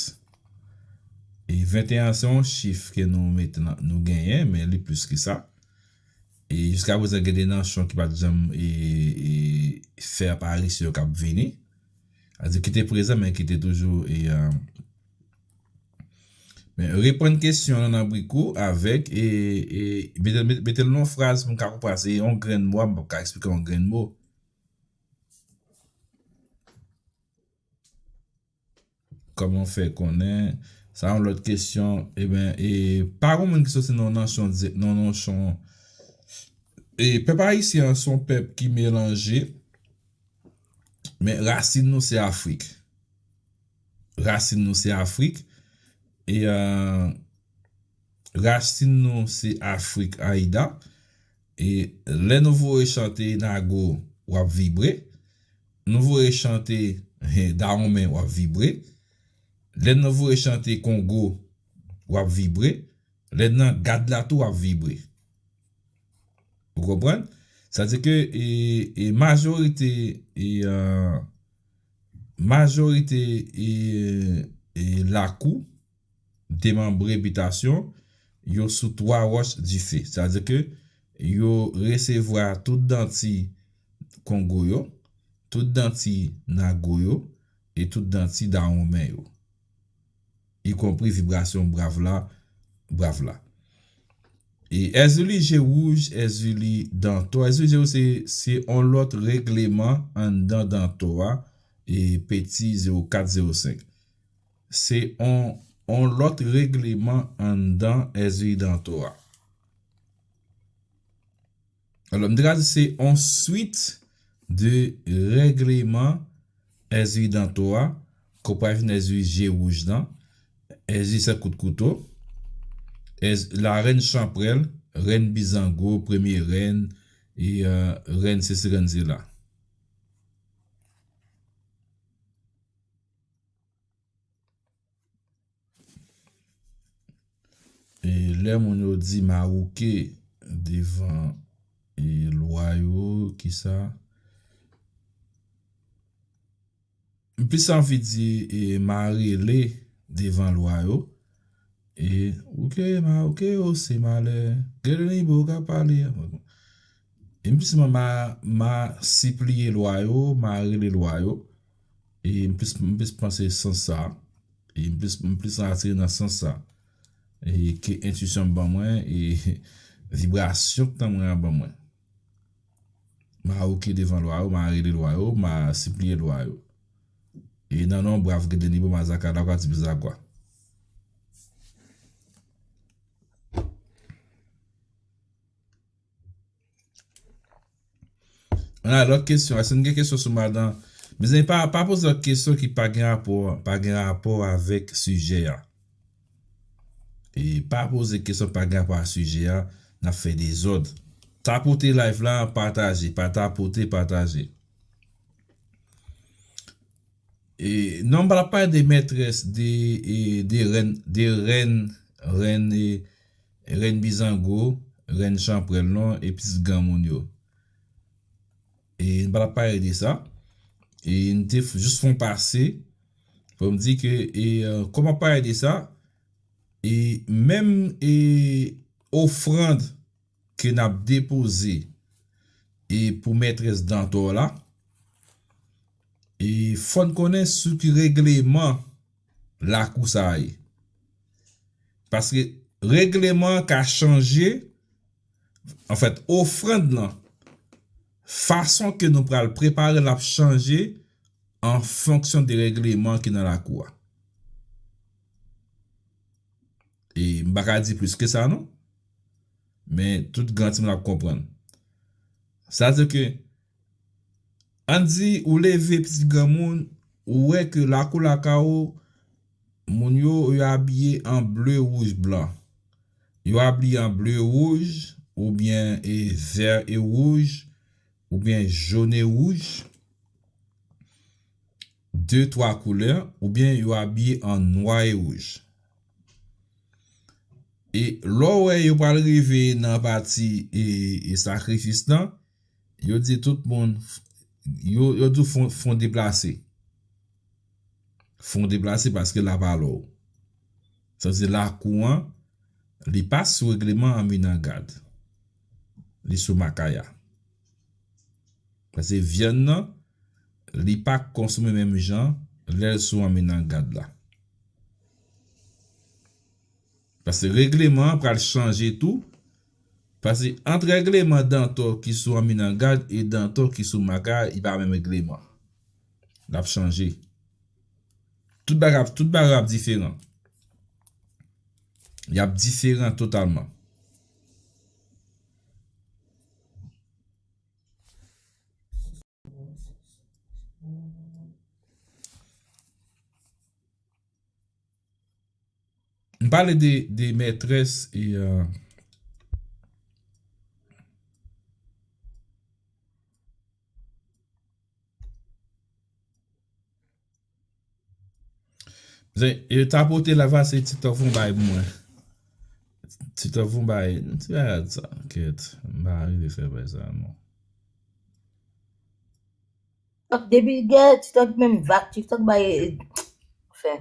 E venteyen se yon chif ke nou mete nan, nou genyen, men li plis ke sa. E jiska prezan gen de nanchon ki pa t janm e, e, fè aparisyon yo k ap vini. Sa di ki te prezan, men ki te toujou e, euh, men reprann kesyon an nan briko avèk e, e mete, mete, mete l nan yon fraz pou m ka konprann. Se yon grenn mo, m p ap ka eksplike yon grenn mo. Kòman fè konnen? Sa yon lòt kesyon. Eben, e, pa gon moun ki soti nan yon nasyon di-, nan yon nasyon. E pèp ayisyen an se yon pèp ki melanje, men rasin nou se Afrik. Rasin nou se Afrik. E, euh, rasin nou se Afrik, Ayida. E lè nou voye chante Nago, w ap vibre. Nou voye chante, eh, Dawonmen, w ap vibre. Lè nou voye chante Kongo, w ap vibre. Lè nan gad la tou, w ap vibre. Ou konprann? Sa di ke, e, e majorite, e, euh, majorite, e, e lakou, demanbre bitasyon, yo sou twa wòch dife. Sa di ke yo resevwa tout danti Kongo yo, tout danti Nago yo, e tout danti Dawonmen yo. Ikonpri vibrasyon brav la, brav la. E Èzili Je Wouj, Èzili Dantò. Èzili Je Wouj se, se on lòt regleman anndan Dantò a, e Peti zewo kat zewo senk. Se on, on lòt regleman anndan Èzili Dantò a. Alò, m te ka di se on swit de regleman Èzili Dantò a, konpare vin Èzili Je Wouj lan, Èzili Sèt Kout Kouto, Èz-, la rèn Chanprèl, rèn Bizango, premye rèn, e, euh, rèn sesi, rèn sela. E lè moun yo di mawouke devan, e, lwa yo, kisa? M plis anvi di, e, marele devan lwa yo. E, ouke, mawouke, o, se malè. Gade nibo ka pale. E m plis ma, ma, ma sipliye lwa yo, marele lwa yo. E m plis, m plis panse sans sa. E m plis, m plis atire nan sans sa. E ke entwisyon m ban mwen, e vibrasyon k nan mwen an ban mwen. Ma oke devan lwa yo, ma rele lwa yo, ma sipliye lwa yo. E nan non brav Gede Nibo, ma zaka la kwa ti bizagwa. Ann ale lòt kesyon. Èske n gen kesyon sou madan, Mezanmi, pa, pa poze lòt kesyon ki pa gen rapò, pa gen rapò avèk sijè a. E pa poze kesyon pa gen rapò a sijè a, n ap fè dezòd. Tapote live la, pataje, pa tapote, pataje. E non, m pa t ap pale de mètrès, de, e, de rèn, de rèn, rèn, e, rèn bizango, rèn chanpwèl non, e pitit granmoun yo. E m pa t ap pale de sa. E m te f- jis fè yon pase pou m di ke, e, e, kòm m ap pale de sa, e menm, e, ofrann ke n ap depoze, e, pou mètrès Dantò la, e fò n konnen sou ki regleman lakou sa a ye. Paske regleman an ka chanje, anfèt, ofrann nan, fason ke nou pral prepare l ap chanje an fonksyon de regleman ki nan lakou a. E m pa ka di plis ke sa non. Men tout granmoun ap konprann. Sa di ke, ann di ou leve pitit granmoun, ou wè ke lakou lakay ou, moun yo, yo abiye an ble, wouj, blan. Yo abiye an ble, wouj, oubyen e vè e wouj, oubyen jòn e wouj, de twa koulè, oubyen yo abiye an nwa e wouj. E lè w wè yo pral rive nan pati e, e sakrifis lan, yo di tout moun, yo, yo di w fon, fon deplase. Fon deplase paske la pa lè w. Sa vle di lakou an, li pa sou regleman Anminangad. Li sou Makaya. Paske vyann nan, li pa konsome menm jan lè l sou Anminangad la. Paske regleman an pral chanje tou. Paske ant regleman Dantò ki sou Anminangad e Dantò ki sou Makaya, li pa menm regleman. L ap chanje. Tout bagay, tout bagay ap diferan. Y ap diferan totalman. M pale de, de mètrès e, euh, Zen, e tapote la va se TikTok fon bay pou mwen. TikTok fon bay, ti bagay sa, kèt, m pa rive fè bay sa non. Depi gen TikTok menm vak, TikTok bay, fè,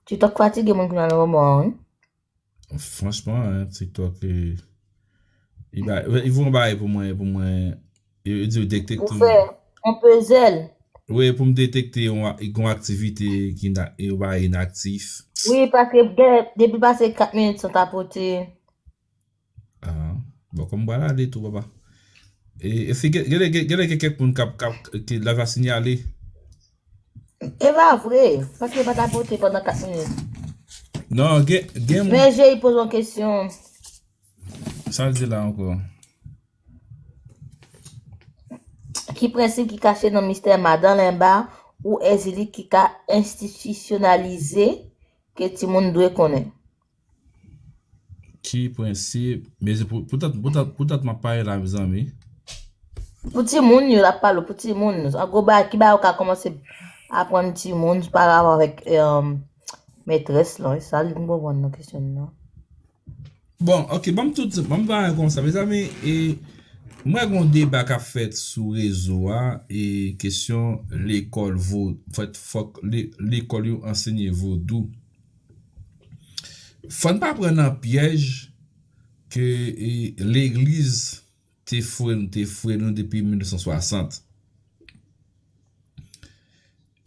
TikTok fatige moun ki nan moman an, wi. Franchman, hein, TikTok, e, li bay, li voye yon bagay pou mwen, pou mwen, e, e di detekte. Ou fè yon pezèl. Wi, pou m detekte yon, yon aktivite ki na, e, ou bay inaktif. Wi, paske gen, depi pase kat minit san tapote. Ah, bon, kòm m pral ale tou, papa. E, e si gen, gen, gen, gen, gen kèk moun k ap, k ap, ki la va siyale. E pa vre, paske pa tapote pandan kat minit. Non, gen, gen moun. Men Jay poze yon kesyon. Sa l di la ankò? Ki prensip ki kache nan mistè madan Lenba ou Èzili ki ka enstitisyonalize ke timoun dwe konnen? Ki prensip? Men se pou, poutèt, poutèt, poutèt m ap pale la, mezanmi. Pou timoun yo, l ap pale pou timoun. An gwo bagay, ki bagay ou ka kòmanse aprann timoun pa rapò avèk, eh, mètrès lan? E sa li m konprann nan kesyon nan. Bon, ok, ban m tout, ban m ba konsa, mezanmi, e m wè gen yon deba k ap fèt sou rezo a, e kesyon lekòl vo, fèt fòk le, lekòl yo ansenye vodou. Fò n pa pran nan pyèj ke, e, legliz te foure, te foure nou depi mil nèf san swasant.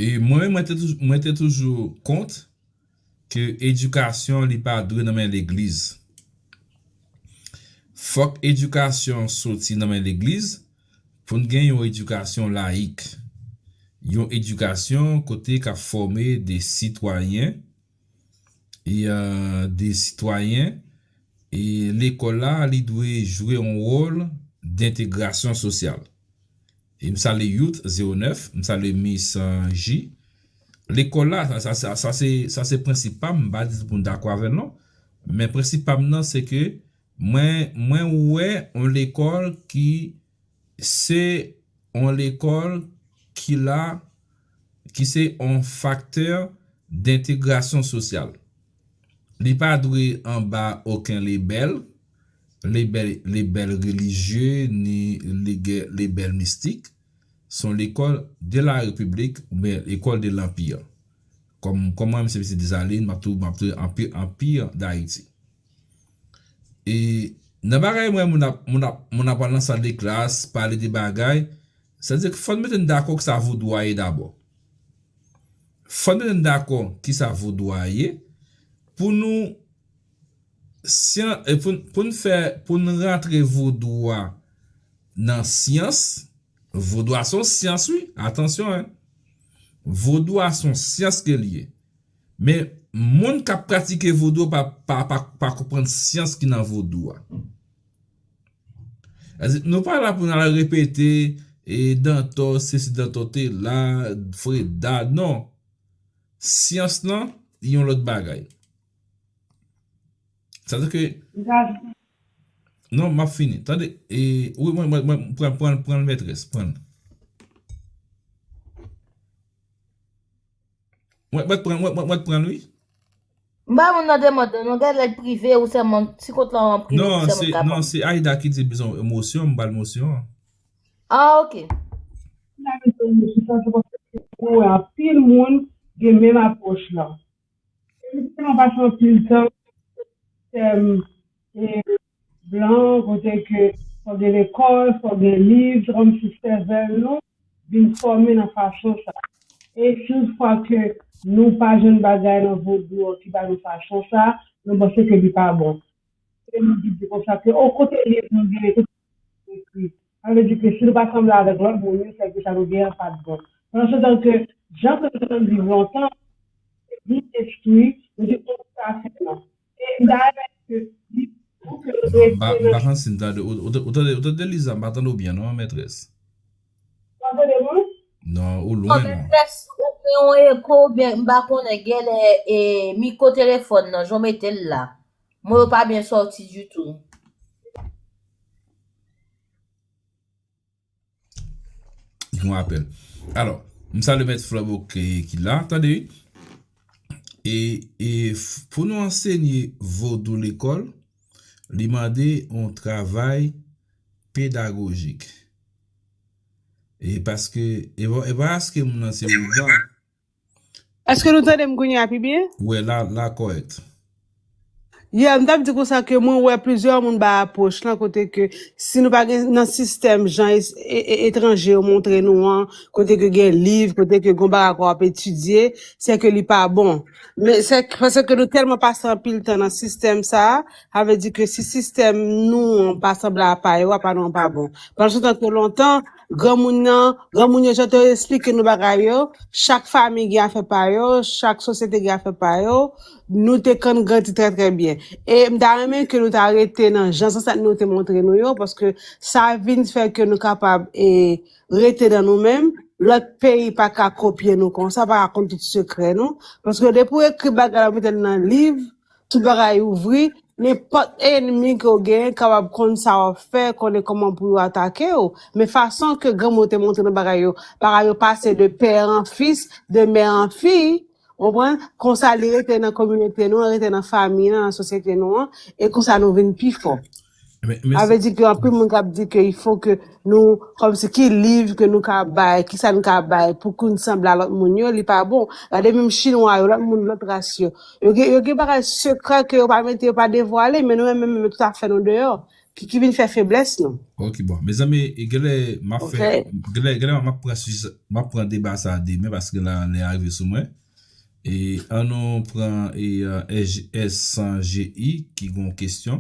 E mwen menm, mwen te toujou, mwen te toujou kont ke edikasyon li pa dwe nan men legliz. Fòk edikasyon soti nan men legliz pou n gen yon edikasyon layik. Yon edikasyon kote k ap fòme de sitwayen, e, euh, de sitwayen, e lekòl la, li dwe jwe yon wòl dentegrasyon sosyal. E m salye Youth zewo nèf, m salye Miss J. Lekòl la, sa, sa, sa, sa se, sa se prensip pa m, m pa di pou m dakò avè l non. Men prensip pa m nan se ke mwen, mwen wè yon lekòl ki se yon lekòl ki la, ki se yon faktè dentegrasyon sosyal. Li pa dwe anba okenn lebèl, lebèl, lebèl relijye, ni lege-, lebèl mistik. Se yon lekòl de la Repiblik, oubyen lekòl de lanpir. Kòm, kòm mwen, m se pitit Desalin, m ap tou, m ap tou anpi, anpi Dayiti. E nan bagay mwen, moun ap, moun ap, moun ap al nan sal de klas, pale de bagay, sa di ke fò n mete n dakò ki sa vodou a ye dabò. Fò n mete n dakò ki sa vodou a ye, pou nou syan-, e pou, pou n fè, pou n rantre vodou a nan syans, vodou a se yon syans, wi, atansyon, en. Vodou a se yon syans ke l ye. Men, moun k ap pratike vodou pa, pa, pa, pa konprann syans ki nan vodou a. Sa di, nou pa la pou n al repete, e, Dantò, sesi Dantò te la, Freda, non. Syans lan, yon lòt bagay. Sa di ke, non, m ap fini. Tande, e, wi, mwen, mwen, mwen, pran, pran, pran l, mètrès, pran l. Mwen, mwen pran, mwen, mwen, mwen pran l, wi. M ba moun nan demann non, gade lè l prive ou sèlman ti kont lan an prive. Non, se, non, se Aida ki di bezwen emosyon, m ba l emosyon an. Ah, ok. Mwen wè anpil moun gen menm apwòch lan. E nou tèlman pase anpil tan sistèm, e, blan, kote ke fò gen lekòl, fò gen liv, se kòmsi sèvèl nou vin fòme nan fason sa. E si yon fwa ke nou pa jwenn bagay nan vodou an ki ba nou fason sa, nou panse ke li pa bon. E nou di konsa ke, o, kote liv nou gen, kote ekri. Sa vle di ke si nou pa sanble avèk lòt moun yo, sèke sa nou gen an pa t bon. Pandan se tan ke jan ke nou te konn viv lontan, se li enstwi, nou te konn sa fè nan. E m ta renmen ke li, pou ke nou rete nan. M pa konn si m tande, ou, ou, ou tande, ou tande Liza, m pa tande w byen non, mètrès. Ou pa tande mwen? Non, ou lwen non. Mètrès, ou gen yon eko, oubyen m pa konnen, genlè, e, mikwo telefòn nan, jan w mete l la. Mo yo pa byen sòti ditou. Yon apèl. Alò, m salye mèt Flanbo ki, ki la, tande, wi. E, e pou nou ansenye vodou lekòl, li mande yon travay pedagojik. E paske, e pa, e pa paske moun nan se ougan. Èske nou tande m kounye a pi byen? Wi, la, la kòrèk. Yeah, m t ap di konsa ke mwen wè plizyè moun bay apwòch lan kote ke si nou pa gen nan sistèm jan es-, e-, e-, etranje yo montre nou an, kote ke gen liv, kote ke gon bagay ke w ap etidye, se ke li pa bon. Men se paske nou tèlman pase anpil tan nan sistèm sa a, sa vle di ke si sistèm nou an pa sanble a pa yo, apa nou an pa bon. Pandan se tan ke lontan, granmoun nan, granmoun yo jan te esplike nou bagay yo, chak fanmi gen afè pa yo, chak sosyete gen afè pa yo, nou te konn grandi trè, trè byen. E m ta renmen ke nou ta rete nan jan zansèt nou te montre nou yo, paske sa vin fè ke nou kapab, e, rete nan nou menm, lòt peyi pa ka kopye nou konsa, pa ka konn tout sekrè nou, paske depi w ekri bagay la, w mete l nan liv, tout bagay ouvri, nenpòt ènmi ke w genyen kapab konn sa w ap fè, konnen kòman pou yo atake w. Men fason ke granmoun te montre nou bagay yo, bagay yo pase de pè an fis, de mè an fi, w konprann? Konsa li rete nan kominote nou an, rete nan fanmi an, nan sosyete nou an, e konsa nou vin pi fò. Men, men sa vle di ke anpil moun k ap di ke il faut que nou, kòmsi ki liv ke nou ka bay, ki sa nou ka bay pou ke nou sanble a lòt moun yo, li pa bon. Gade menm chinwa yo, lòt moun, lòt ras yo. Yo gen, yo gen bagay sekrè ke yo pa mete, yo pa devwale, men nou menm, menm, menm, tout afè nou deyò. Ki, ki vin fè feblès nou. Ok, bon. Mezanmi, e genlè m ap fè, ok, genlè, genlè m ap pran sijè, m ap pran deba sa a demen, paske la, lè a rive sou mwen. E ann nou pran, e, e, S san G I ki gen yon kesyon,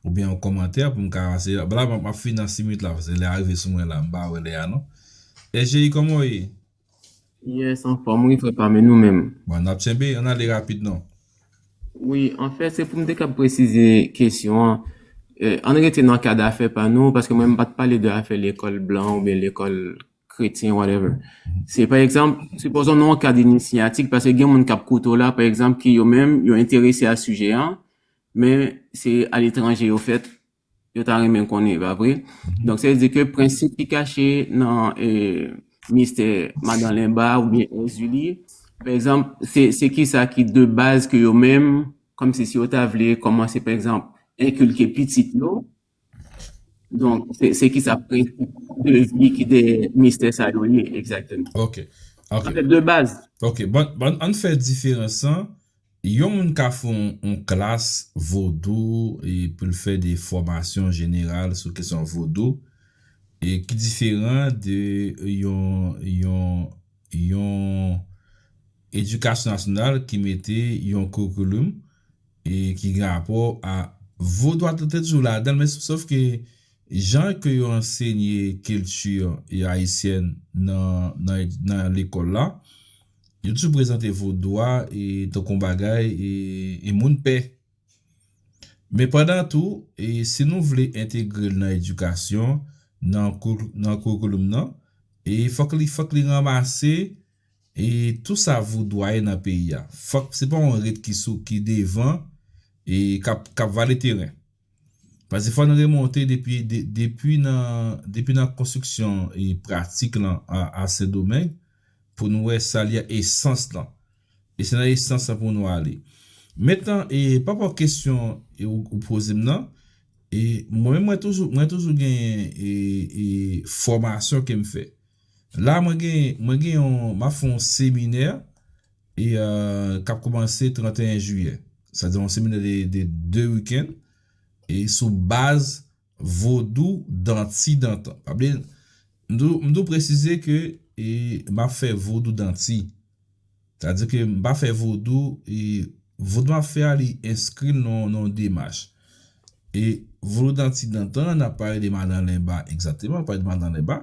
oubyen yon kòmantè pou m ka pase. La, m ap, m ap fini nan sis minit la, paske lè a rive sou mwen la, m pa wè lè a non. S G I, kòman w ye? Yes, anfòm, wi, frè pa m, e nou menm? Bon, n ap tchenbe, ann ale rapid non. Wi, anfèt, se pou m te kab presize kesyon an. E, ann rete nan kad afè pa nou, paske mwen, m pa t pale de afè lekòl blan oubyen lekòl kretyen, whatever. Se pa egzanp, sipozon nan yon kad inisyatik, paske gen moun k ap koute w la, pa egzanp, ki yo menm, yo enterese a sijè an, men se aletranje yo fèt, yo ta renmen konnen, pa vre? Donk, sa vle di ke prensip ki kache nan eh, mistè Madan Lenba oubyen Èzili, pa egzanp, se, se kisa ki de baz ke yo menm, kòmsi si yo ta vle kòmanse, pa egzanp, enkilke pitit yo, donk, se, se kisa prensip de vi ki dèyè mistè sa yo ye, egzakteman. Ok. Ok. Anfèt, de baz. Ok. Bon, bon, ann fè diferans lan. Yon moun ka fè yon, yon klas vodou e pou l fè de fòmasyon jeneral sou kesyon vodou e ki diferan de yon, yon, yon edikasyon nasyonal ki mete yon curriculum e ki gen rapò a vodou a te toujou ladan l, men sof ke jan ke yo ansenye kilti ayisyèn nan, nan, nan lekòl la, yo toujou prezante vodou a e tankou yon bagay e, e moun pè. Men pandan tou, e si nou vle entegre l nan edikasyon, nan, nan curriculum nan, e fòk li, fòk li ranmase e tou sa vodou a ye nan peyi a. Fòk se pa yon rit ki sou ki devan e k ap, k ap vale teren. Paske fò n remonte depi, de, depi nan, depi nan konstriksyon e pratik lan a, a Sendomeng pou nou wè sa li a esans lan. E se nan esans lan pou nou ale. Mentnan, e pa rapò kesyon e ou, ou poze m nan, e mwen menm mwen toujou, mwen toujou gen e, e fòmasyon ke m fè. La mwen gen, mwen gen yon, m ap fè yon seminè e uh, k ap kòmanse trannteyen jiyè. Sa di yon seminè de, de de wikenn e sou baz vodou danti dantan. Pa bliye, m dou, m dou presize ke e, m ap fè vodou danti. Sa di ke m pa fè vodou e vodou m ap fè a li enskri l nan yon demach. E vodou danti dantan, n ap pale de Madan Lenba egzakteman, n ap pale de Madan Lenba.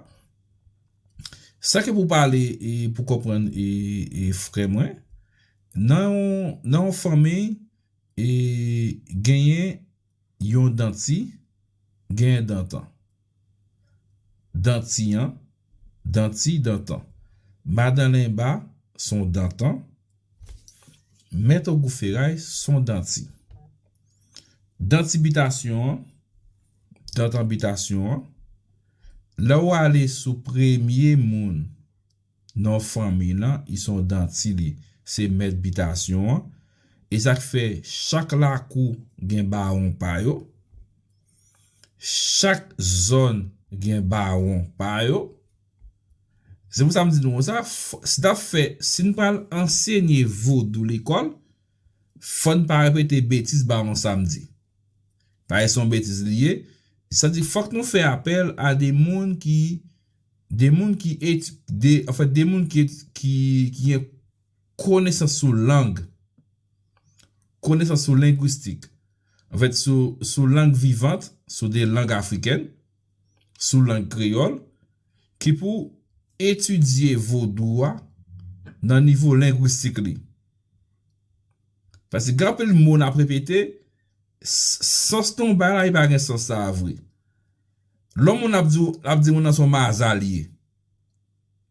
Sa ke pou pale e pou konprann e, e frè mwen, nan yon, nan yon fanmi e genyen yon danti, genyen dantan. Danti an, danti dantan. Madan Lenba son dantan. Mèt Ogou Feray son danti. Danti bitasyon an, dantan bitasyon an, lè w ale sou premye moun nan fanmi lan, li se yon danti li, se mèt bitasyon an. E sa k fè chak lakou gen bawon pa yo, chak zòn gen bawon pa yo. Se pou sa m di nou konsa, si n ap fè, si n pral ansenye vodou lekòl, fò n pa repete betiz bawon sa m di. Parèy se yon betiz li ye. Sa di fòk nou fè apèl a de moun ki de moun ki eti, de, anfèt, de moun ki, ki, ki gen konesans sou lang, konesans sou lengwistik, anfèt, sou, sou lang vivant, sou de lang afriken, sou lang kreyòl, ki pou etidye vodou a nan nivo lengwistik li. Paske gen anpil mo n ap repete, sans nan yon bagay la, li pa gen sans sa a vre. Lè yon moun ap di, ap di moun nan se yon maza li ye.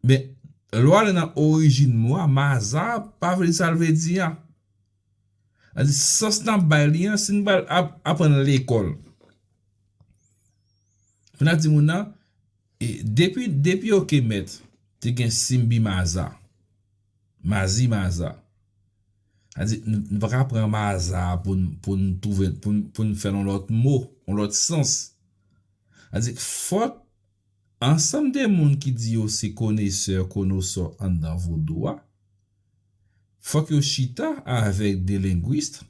Men, lè w ale nan orijin mo a, maza pa vle di sa l vle di a. Sa di, sans n ap bay li an, si n pral ap, aprann lekòl. Pou n ap di moun nan, e, depi, depi Okemèt, te gen Simbi Maza. Mazi Maza. Sa di, n, n pa ka pran maza pou n, pou n twouve, pou n, pou n fè l yon lòt mo, yon lòt sans. Sa di, fòk ansanm de moun ki di yo se konesè, konosò anndan vodou a, fòk yo chita avèk de lengwis,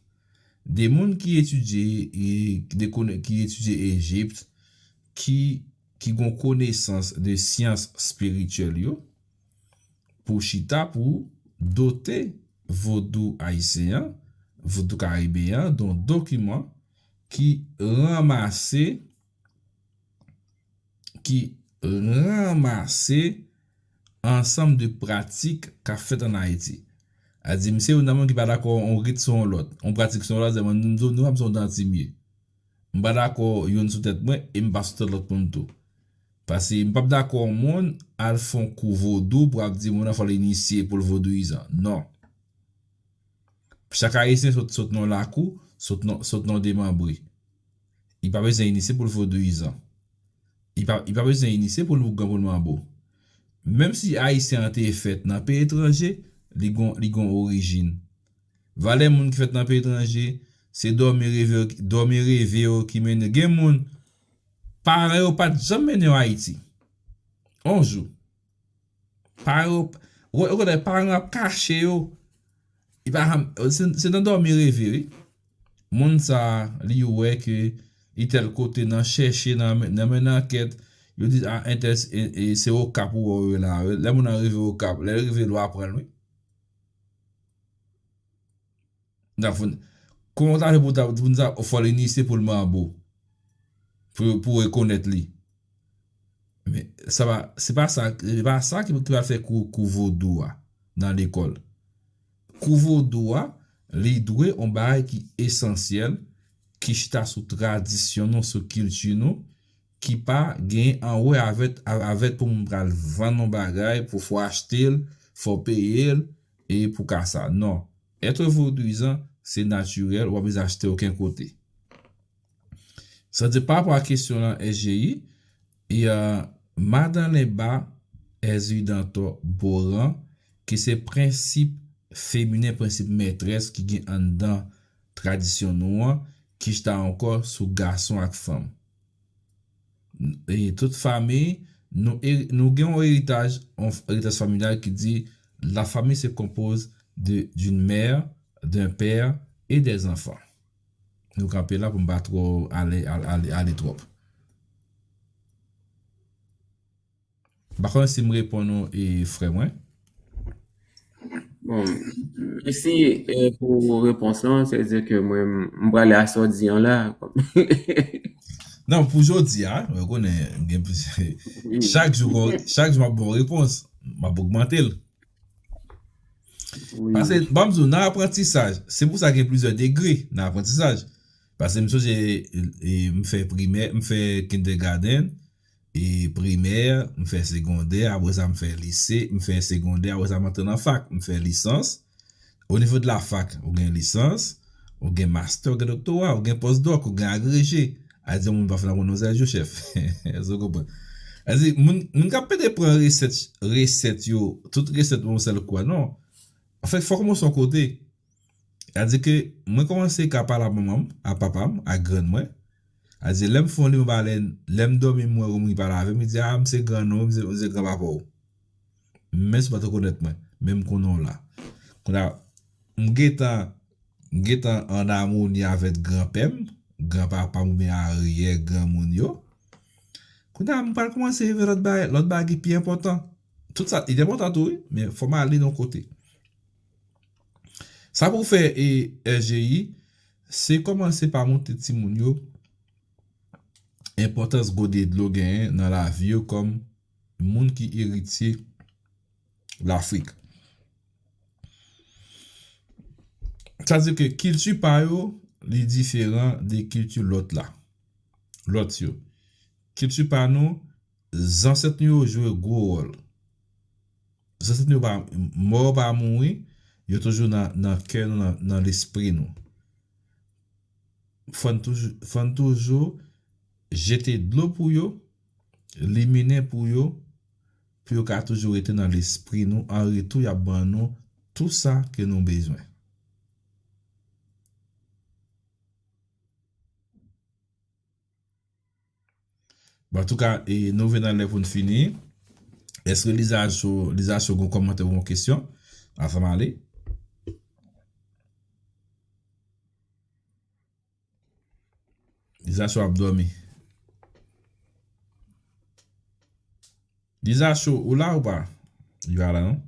de moun ki etidye, e, de, ki etidye Ejipt, ki, ki gen konesans de syans espirityèl yo, pou chita pou dote vodou ayisyen an, vodou karibeyen an, de yon dokiman ki ranmase, ki ranmase ansanm de pratik k ap fèt ann Ayiti. A di, m se youn nan moun ki pa dakò yon rit sou yon lòt, yon pratik sou yon lòt, se mwen, nou, nou, nou, se yon danti m ye. M pa dakò youn sou tèt mwen e m pa sou tèt lòt moun tou. Paske m p ap dakò yon moun al fè yon kou vodou pou ap di moun nan fò l inisye pou l vodouyizan. Non. Chak Ayisyen sot, sot nan lakou, sot nan, sot nan demanbre. Li pa bezwen inisye pou l vodouyizan. Li pa, li pa bezwen inisye pou l ougan, pou l manbo. Menm si Ayisyen an te fèt nan peyi etranje, li gon, li gon orijin. Valè moun ki fèt nan peyi etranje, se dòmi reve, dòmi reve yo ki mennen. Gen moun, paran yo pa t janm mennen yo Ayiti. On jou. Paran yo, ou, ou konnen paran yo ap kache yo. Li pa janm, se, se nan dòmi reve, wi. Moun sa, li wè ke li tèl kote nan chèche, nan, nan mennen ankèt, yo di, a, entèl, e, e, se Okap ou wè yo la. Lè moun nan rive Okap, lè l rive, l aprann, wi. N ap fon-, kòman w ta fè pou ta, pou n ta, fò l inisye pou l manbo. Pou, pou rekonèt li. Men, sa pa, se pa sa, se pa sa ki, ki va fè kou, kou vodou a nan lekòl. Kou vodou a, li dwe yon bagay ki esansyèl, ki chita sou tradisyon nou, sou kilti nou, ki pa gen anwè avèk, avèk pou moun pral vann yon bagay, pou fò achte l, fò peye l, e pou ka sa. Non. Être vodouyizan, se natirèl, ou pa bezwen achte okenn kote. Sa di pa rapò a kesyon lan, S J I, e, euh, madan Lenba, Ezri Dantò Boran, ki se prensip feminen, prensip mètrès ki gen anndan tradisyon nou an, ki chita ankò sou gason ak fanm. E tout fanmi, nou, e, nou gen yon eritaj, yon eritaj familyal ki di, la famille se compose de, d'une mère, d'un père et des enfants. Nou kanpe la pou m pa twò ale, ale, ale, ale twòp. M pa konnen si m reponn ou, e, frè mwen. Bon, mèsi, e, pou repons lan. Se vle di ke mwen, m, m prale a sa w di an la. Non, pou jodi a, ou konnen, gen plis, chak jou, chak jou m ap ba w repons, m ap ogmante l. Paske, ban m di w, nan aprantisaj, se pou sa gen plizyè degre nan aprantisaj. Paske m sonje, e, m fè primè, m fè kindergarten, e primè, m fè segondè, apre sa m fè lise, m fè segondè, apre sa m antre nan fak, m fè lisans. O nivo de la fak, ou gen lisans, ou gen mastè, ou gen doktora, ou gen pòsdòk, ou gen agreje. A di moun pa fin aprann yon sèl jou, chèf. Èske w konprann? A di, moun, moun k ap pede pran resèt, resèt yo, tout resèt yon sèl kou a, non. Anfèt, fòk w kòmanse yon kote. A di ke mwen kòmanse ka pale a manman m, a papa m, a grann mwen. A di, lè m fè yon liv, m pa lè, lè m dòmi, m wè yon moun ki pale avè m, li di, a, m se grann ou, m se, m se granpapa w. Menm si w pa t rekonèt mwen, men m konnen w la. Kounye a, m gentan, m gentan an amoni avèk granpè m, granpapa m oubyen aryè granmoun yo. Kounye a, m pral kòmanse rive lòt bagay, lòt bagay ki pi enpòtan. Tout sa, li enpòtan tou, wi, men fò m ale nan yon kote. Sa pou fè, e, S J I, se kòmanse pa montre timoun yo enpòtans gode dlo genyen nan lavi yo kòm moun ki eritye Lafrik. Sa di ke kilti pa yo, li diferan de kilti lòt la. Lòt yo. Kilti pa nou, zansèt nou yo jwe gwo wòl. Zansèt nou yo pa, mò yo pa mouri, yo toujou nan, nan kè nou, nan, nan lespri nou. Fò n toujou, fò n toujou jete dlo pou yo, liminen pou yo, pou yo ka toujou rete nan lespri nou. An retou, y ap ban nou tou sa ke nou bezwen. Bon, antouka, e, nou rive nan lè pou n fini. Èske Lizacho, Lizacho gon kòmantè ou gon kesyon? Avan m ale. Lizacho ap dòmi. Lizacho, ou la ou pa? Li pa la, non?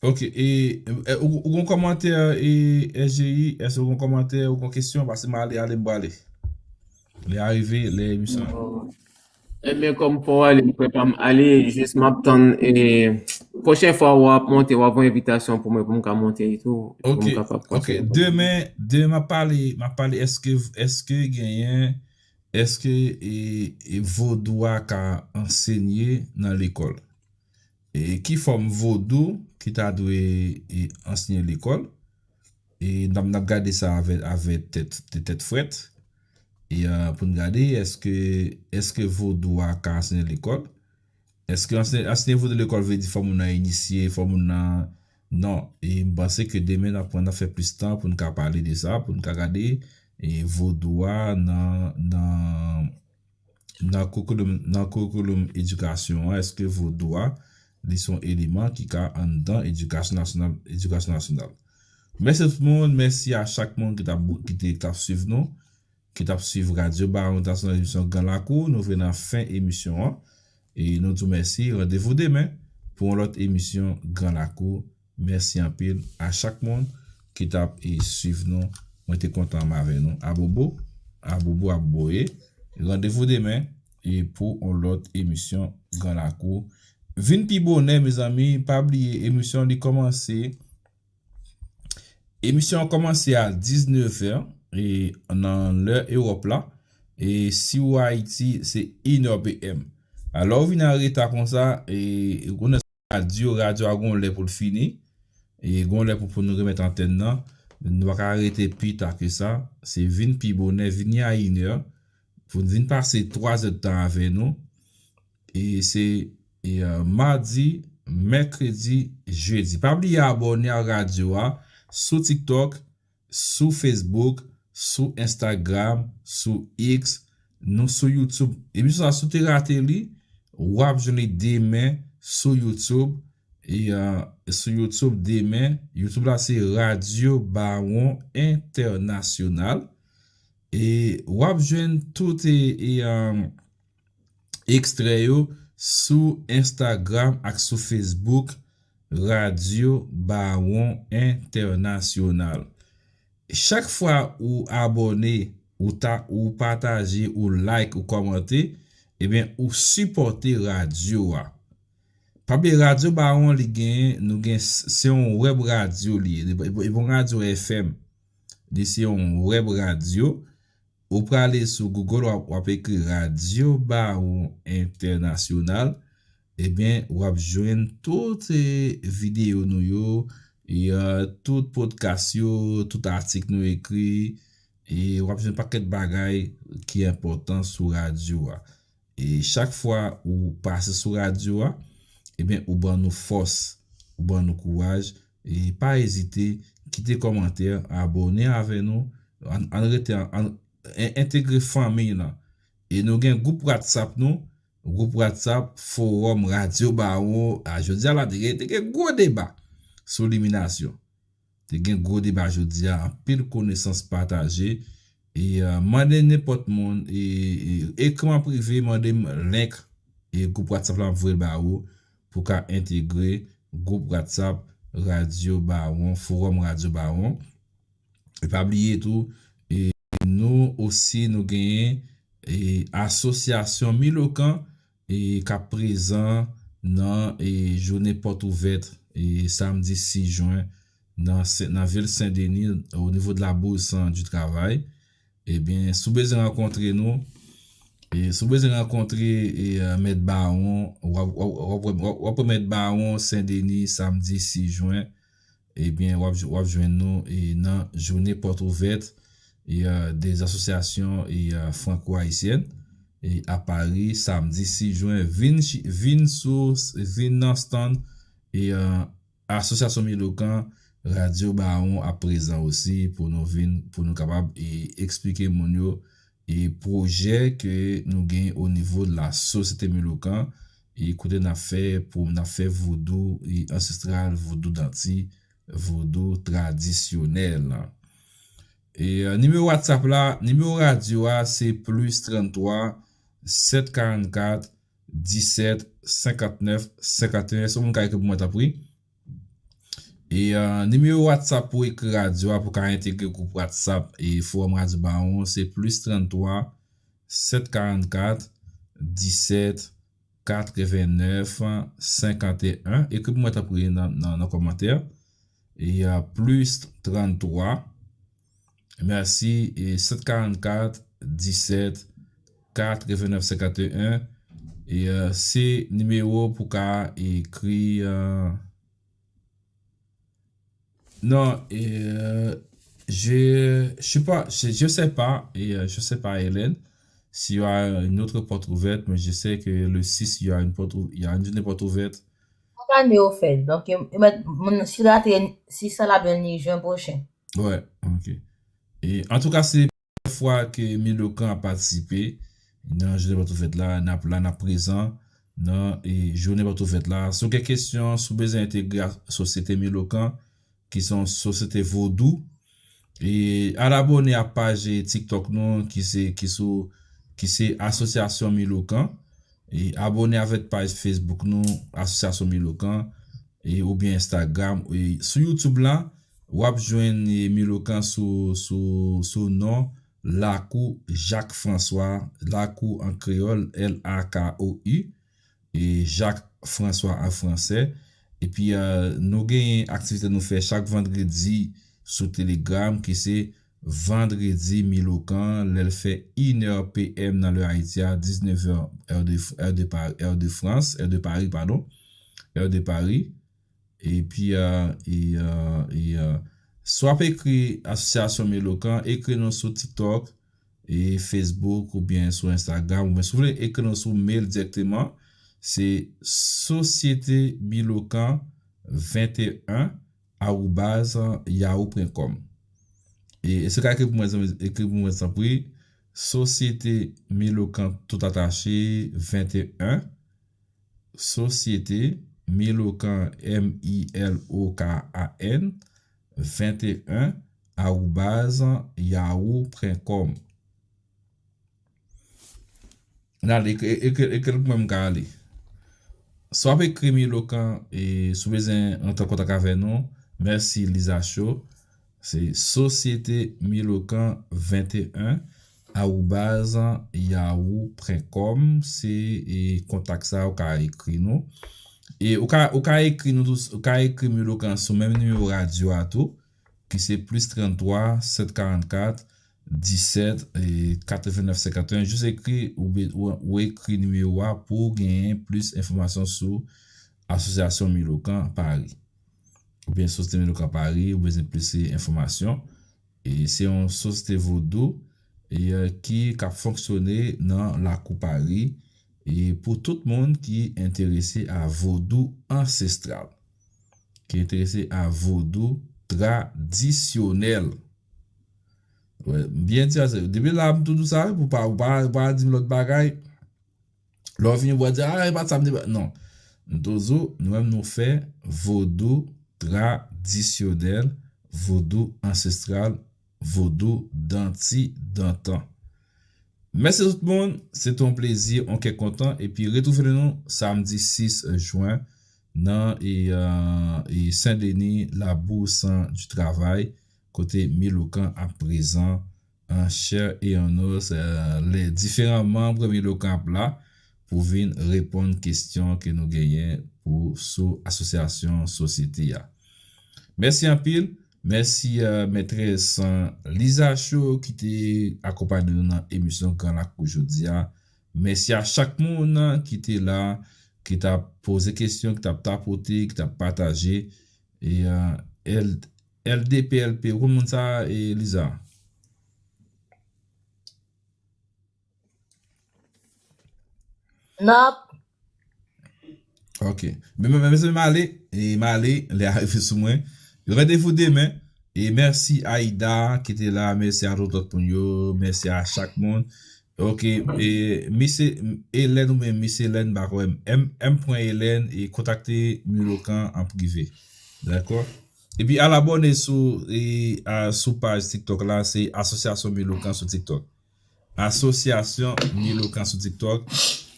Ok, e, e, ou, ou gon kòmantè, e, S J I, èske ou gon kòmantè, ou gon kesyon? Paske m ale, ale, m prale. Lè a rive, lè emisyon an. Ebyen, kòm fò w ale, m kwè pa m ale, jis m ap tann, e, pwochen fwa w ap monte, w ap voye envitasyon pou mwen, pou m ka monte etou, pou m Ok, kapab ok. kontinye. Demen, demen m ap pale, m ap pale, èske, èske genyen, èske e, e vodou a ka ansenye nan lekòl? E ki fòm vodou ki ta dwe e, ansenye lekòl? E n ap, n ap gade sa avè, avè tèt, tèt frèt. E, euh, pou n gade, èske, èske vodou a ka ansenye lekòl? Èske ansenye, ansenye vodou lekòl vle di fò moun nan inisye, fò moun nan... Non, e m panse ke demen n ap pran, n ap fè plis tan pou n ka pale de sa, pou n ka gade e vodou a nan, nan, nan koukouloum, nan koukouloum edikasyon an, èske vodou a, li se yon eleman ki ka anndan edikasyon nasyonal, edikasyon nasyonal. Mèsi tout moun, mèsi a chak moun ki t ap, ki te, ki t ap swiv nou, ki t ap swiv Radyo Bawon Entènasyonal, emisyon Gran Lakou. Nou vin nan fen emisyon an. E nou di w mèsi. Randevou demen pou yon lòt emisyon Gran Lakou. Mèsi anpil a chak moun ki t ap e, swiv nou. Mwen te kontan m avè nou. Abobo, abobo ap boye. Randevou demen e pou yon lòt emisyon Gran Lakou. Vin pi bonè, mezanmi. Pa bliye, emisyon li kòmanse. Emisyon an kòmanse a diznèf è e nan lè Ewòp la. E si w Ayiti, se inè p m. Alò, ou vin an reta konsa, e ou konnen radyo, radyo a gon lè pou l fini. E gon lè pou, pou nou remèt antèn nan. Nou pa ka rete pi ta ke sa. Se vin pi bonè, vini a inè. Pou n vin pase twa zè d tan avè nou. E se e, euh, madi, mèkredi, jedi. Pa bliye abòne a radyo a sou TikTok, sou Facebook, sou Instagram, sou X, nou sou YouTube. Emisyon sa, si w te rate li, w ap jwenn li demen sou YouTube. E, euh, sou YouTube demen, YouTube la se Radyo Bawon Entènasyonal. E w ap jwenn tout e, e, euh, ekstrè yo sou Instagram ak sou Facebook Radyo Bawon Entènasyonal. Chak fwa ou abòne, ou ta, ou pataje, ou like, ou kòmante, ebyen, ou sipòte radyo a. Pa bliye, Radyo Bawon, li gen, nou gen, se yon wèb radyo li ye. Li pa, li pa yon radyo F M. Li se yon wèb radyo. Ou prale sou Google, w ap, w ap ekri Radyo Bawon Entènasyonal. Ebyen, w ap jwenn tout e, videyo nou yo, e, euh, tout podcast yo, tout atik nou ekri. E w ap jwenn pakèt bagay ki enpòtan sou radyo a. E chak fwa ou pase sou radyo a, ebyen, ou ban nou fòs, ou ban nou kouraj. E pa ezite, kite kòmantè, abòne avè nou, ann, ann rete, ann, en-, entegre fanmi lan. E nou gen gwoup WhatsApp nou, gwoup WhatsApp Fowòm Radyo Bawon. A, jodi a la, te gen, te gen gwo deba sou liminasyon. Te gen gwo deba jodi a, anpil konesans pataje. E, euh, mande nenpòt moun, e, e, ekri m an prive, mande m link e gwoup WhatsApp la, m ap voye l ba ou pou ka entegre gwoup WhatsApp Radyo Bawon, Fowòm Radyo Bawon. E pa bliye tou, e nou osi, nou genyen e Asosyasyon Milokan e k ap prezan nan e jounen pòt ouvèt e samdi sis jen nan, Sen- nan vil Sendeni, o nivo de la Bourse du Travail. Ebyen, si w bezwen rankontre nou, e si w bezwen rankontre e, euh, Mèt Bawon, w ap, w ap, w ap, w ap, w ap wè Mèt Bawon Sendeni samdi sis jen. Ebyen, w ap, w ap jwenn nou e nan jounen pòt ouvèt e, euh, de asosyasyon e, euh, franco-haïtiennes e a Pari, samdi sis jen. Vin, chi- vin sou, vin nan stand e, euh, Asosyasyon Milokan, Radyo Bawon ap prezan osi pou nou vin, pou nou kapab e eksplike moun yo e pwojè ke nou gen o nivo de la sosyete Milokan, e kote n ap fè pou n ap fè vodou e ansestral, vodou danti, vodou tradisyonèl. E, euh, nimewo WhatsApp la, nimewo radyo a, se plis trannntwa, sèt karannkat, disèt, senkantnèf, senkanteyen. Èske moun ka ekri pou mwen, tanpri? E, euh, nimewo WhatsApp pou ekri radyo a, pou ka entegre gwoup WhatsApp e Fowòm Radyo Bawon, se plis trannntwa, sèt karannkat, disèt katrevennèf senkanteyen. Ekri pou mwen, tanpri, nan, nan, nan kòmantè. E, euh, plis tranntwa. Mèsi. E sèt karannkat disèt katrevennèf senkanteyen. E, euh, se nimewo pou ka ekri, euh, non, e, euh, je, je sais pas, je, je sais pas, e, euh, je sais pas, Hélène, s'il y a une autre porte ouverte, mais je sais que le six, il y a une porte ou-, il y a une journée porte ouverte. Chak ane yo fè l. Donk, yo, yo mèt, moun, si la te, si sa la byen li jen pwochen. Ouais, ok. E, antouka, se premyè fwa ke Milokan ap patisipe nan jounen pòt ouvèt la, n ap la, n ap prezan nan, e, jounen pòt ouvèt la. Si w gen kesyon, si w bezwen entegre a sosyete Milokan, ki se yon sosyete vodou, e al abòne a paj TikTok nou, ki se, ki sou, ki se Asosyasyon Milokan. E abòne avèk paj Facebook nou, Asosyasyon Milokan, e, oubyen Instagram. E sou YouTube la, w ap jwenn, e, Milokan sou, sou, sou non Lakou Jacques François, Lakou an kreyòl, L A K O U, e Jacques François an fransè. Epi, euh, nou genyen aktivite nou fè chak vandredi sou Telegram, ki se Vandredi Milokan, lè l fè inè P M nan lè Ayiti a, diznèf è, è de, è de Par-, è de Frans, è de Pari, padon, è de Pari. Epi, euh, e, euh, e, euh, si w ap ekri Asosyasyon Milokan, ekri nou sou TikTok, e Facebook, oubyen sou Instagram, oubyen si w vle ekri nou sou mail dirèkteman, se sosyete milokan venteyen awoubaz yahoo pwen kòm. E, e si w ka ekri pou mwen, zanmi, ekri pou mwen, tanpri. Sosyete Milokan, tout atache, venteyen. Sosyete Milokan, M I L O K A N, venteyen, awoubaz yahoo pwen kòm. N ale, ekri, ekri, ekri l pou mwen, m ka ale. Si w ap ekri Milokan, e si w bezwen antre an kontak avè nou, mèsi Liza Cho. Se sosyete milokan venteyen awoubaz yahoo pwen kòm, se, e, kontak sa ou ka ekri nou. E ou ka, ou ka ekri nou tou, ou ka ekri Milokan sou menm nimewo radyo a tou, ki se plis tranntwa sèt karannkat disèt, e, katrevennèf senkanteyen. Jis ekri ou be-, ou, ou ekri nimewo a pou w genyen plis enfòmasyon sou Asosyasyon Milokan Pari. Oubyen Sosyete Milokan Pari, ou bezwen plis enfòmasyon. E se yon sosyete vodou, e, ki, k ap fonksyone nan lakou Pari, e pou tout moun ki enterese a vodou ansestral, ki enterese a vodou tradisyonèl. Wè, m byen di a, se, depi la, m tou di w sa, pou pa, ou pa, ou pa di m lòt bagay. Lè w vini, w di, "Ah, e pa t sa m te pa." Non. M toujou, nou menm, nou fè vodou tradisyonèl, vodou ansestral, vodou danti dantan. Mèsi tout moun, se te yon plezi, yon kè kontan, epi retwouve nou samdi sis jen nan, e, e, Sen Deni, Labous di Travay, kote Milokan ap prezan an chè e an os, e, lè diferan manm Milokan ap la pou vin reponn kesyon ke nou genyen pou sou asosyasyon sosyete a. Mèsi anpil. Mèsi, e, mètrès, e, Liza Cho ki te akonpanye nou nan emisyon Gran Lakou jodi a. Mèsi a chak moun ki te la, ki t ap poze kesyon, ki t ap tapote, ki t ap pataje. E, e, L, L D P L P, ou konn moun sa, e, Liza? Nap. Ok. Men, men, men, men, m ale, e m ale, lè a rive sou mwen. Randevou demen. E mèsi Aida ki te la, mèsi a tout lòt moun yo, mèsi a chak moun. Ok, e, misye Hélène oubyen Miss Hélène, m pa kwè, M, M pwen Hélène, e kontakte Milokan an prive. Dakò? Epi al abòne sou, e, a, sou paj TikTok la, se Asosyasyon Milokan sou TikTok. Asosyasyon Milokan sou TikTok,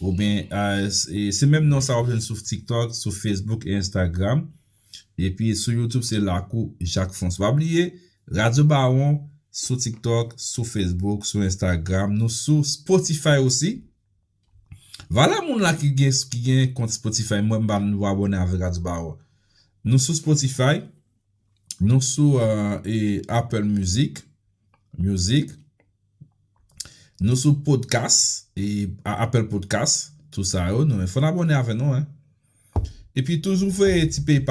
oubyen, a, se, se menm non sa w ap jwenn sou TikTok, sou Facebook e Instagram. Epi sou YouTube, se Lakou Jacques François. Pa bliye, Radyo Bawon sou TikTok, sou Facebook, sou Instagram. Nou sou Spotify osi. Valè moun la ki gen, ki gen kont Spotify, mwen m pa nou abòne avèk Radio Bawo. Nou sou Spotify, nou sou uh, e Apple Music, Music, nou sou Podcast, e Apple Podcast, tout sa yo, nou fò n abòne avè nou, hein. Epi toujou voye ti PayPal